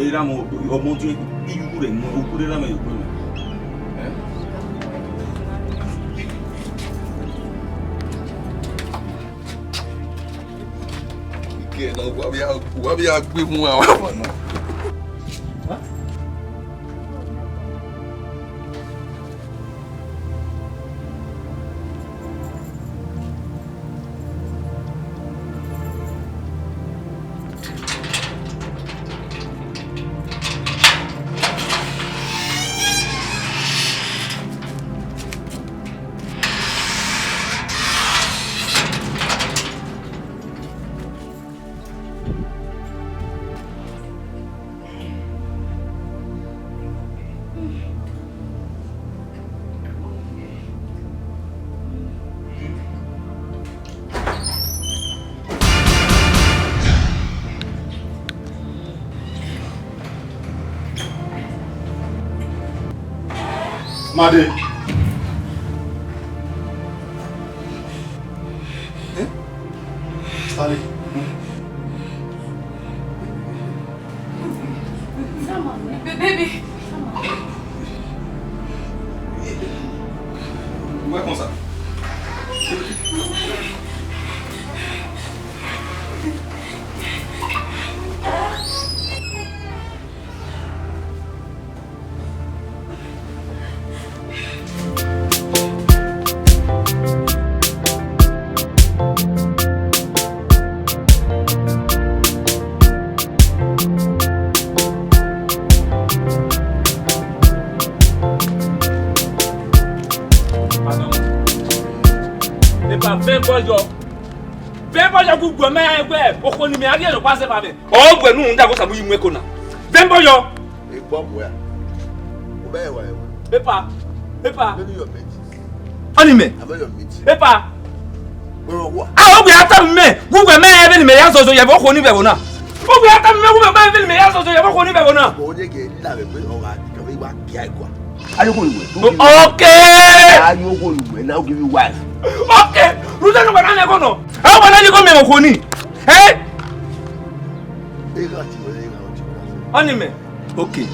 Erha mọ, ọmọ diẹ iyuku rẹ nuẹn, uku rẹ erha mẹ ye okpẹn mẹ. Ẹ? Ike na wa vbe a, wa vbe a gbe mu a wa na. Made. Eh? Stanley. Baby. Welcome, sir. Epa, vẹ bọyọ. Vẹ bọyọ gu guẹ mẹ wẹ okhuo ni mẹ a rhie nọkpa sẹ evba mẹ. Ọ wẹ ne u rhunmwuda ẹghẹ Osamu yi mu ẹko na. Vẹ bọyọ. Egbọ muẹ. U bẹ wa ẹwa. Epa, epa. Many your mates. Ọni mẹ. Abẹ your mate. Epa. Bro, wa. A, ọ wẹ a tama mẹ, gu guẹ mẹ vbene mẹ ya zọzọ ye vbe okhuo ni vbe ẹvbo na. Ọ wẹ a tama mẹ, gu guẹ mẹ vbene mẹ ya zọzọ ye vbe okhuo ni vbe ẹvbo na. Bro, o de ke la vbe pe ọ gha, ka vbe wa gia igua. Are you going where? Okay. Are you going where? Now give you wife. Okay. Ruzẹ ne wẹ na nẹ ẹghọ nọ. A wẹ na ye ẹghọ mẹ okhuo ni. Eh? Egha ti wẹ, egha ti wẹ. Ọni mẹ. Okay.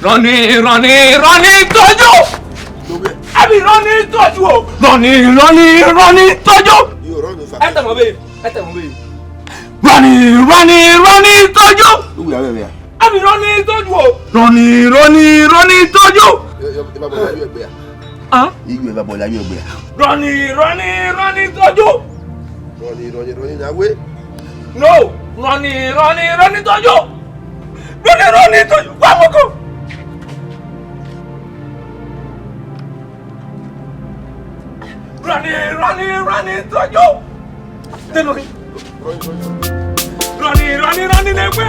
Rọni, rọni, rọni tọjú. Abi rọni tọjú o. Rọni, rọni, rọni tọjú. Yo, run no. Ẹ tẹ mọ bẹẹ, ẹ tẹ mọ bẹẹ. Rọni, rọni, rọni tọjú. Uwe avẹ vẹ. Abi rọni tọjú o. Rọni, rọni, rọni tọjú. Ẹ, ẹ, ẹ bá bọ̀ láyé ẹgbẹ́ à. Ah? Iyuẹ bá bọ̀ láyé ẹgbẹ́ à. Rọni, rọni, rọni tọjú. Rọni, rọni, rọni na we. No, rọni, rọni, rọni tọjú. Rọni, rọni tọjú. Wa moko. Rọni, rọni, rọni tọjú. Tẹnu. Rọni, rọni, rọni ne wẹ.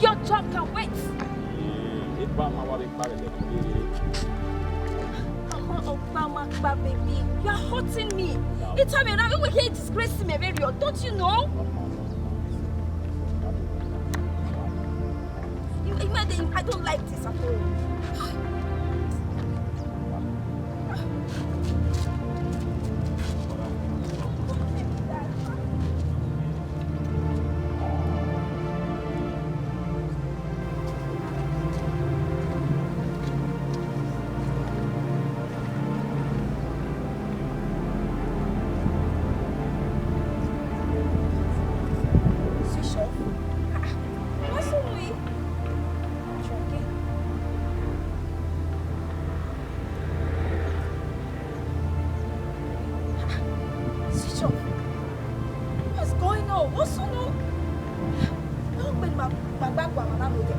Your job can wait. Mama, Obama, baby, you are hurting me. It's time enough. You will hear disgrace me, very, don't you know? You, you know, I don't like this at all. Switch off. Ah, ah. What's wrong with you? Chucky. Switch off. What's going on? What's on? No, when my, my back, my mama, no, there.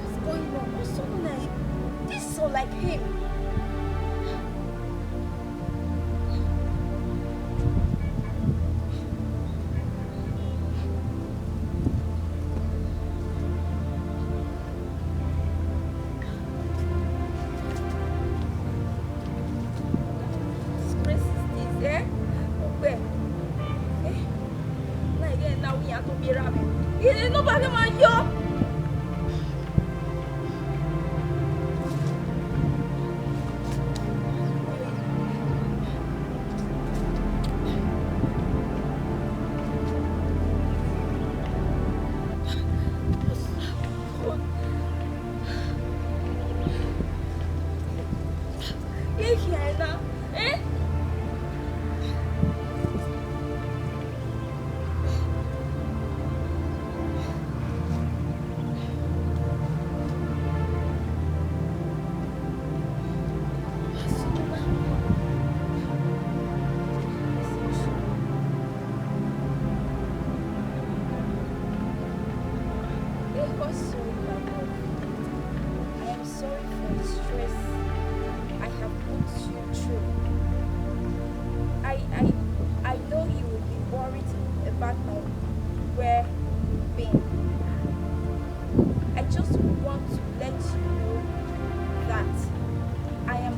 What's going on? What's on? This is so like him. Mira, mẹ. Ẹ, nọmba ghe ma yọ. Ẹ khian na, ẹ? Ẹ, what's so, my love? I am sorry for the stress I have put you through. I, I, I know you will be worried about my well-being. I just want to let you know that I am,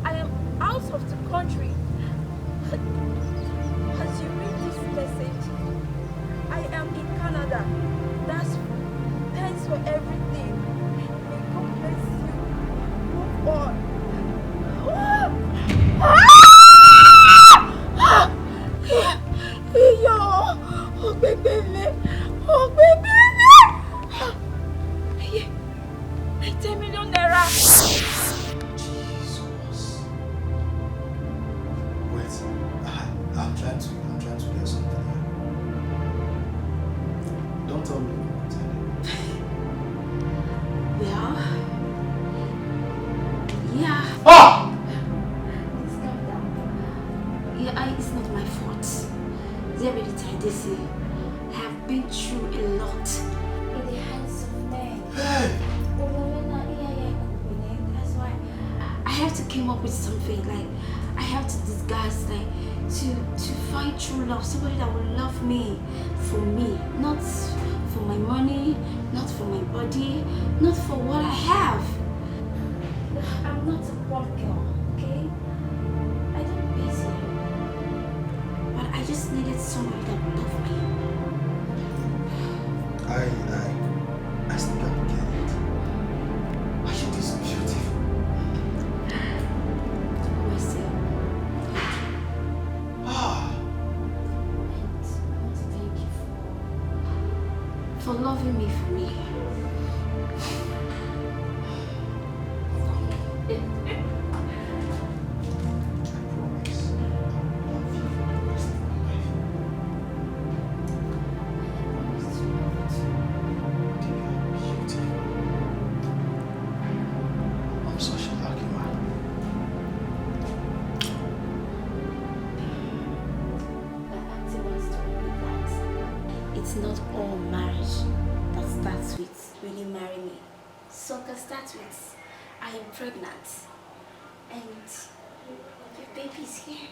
I am out of the country. As you read this message, I am in Canada. That's, thanks for everything. May God bless you. Move on. Iyo, ogbegbe mẹ, ogbegbe mẹ. Aye, ten million naira. Jesus. Wait, I, I'm trying to, I'm trying to get something here. Don't tell me you pretended. Yeah. Yeah. Ah! It's not that. Yeah, I, it's not my fault. They already tried this. I have been through a lot. In the hands of men. Hey! That's why I have to come up with something, like, I have to disguise, like, to, to find true love, somebody that will love me for me, not for my money, not for my body, not for what I have. I'm not a poor girl, okay? I don't pity you, but I just needed somebody that loved me. I, I, I still don't get it. Are you this beautiful? Myself. Ah. And I want to thank you for, for loving me for me. It's not all marriage that starts with "Will you marry me?" So to start with, I am pregnant and your baby is here.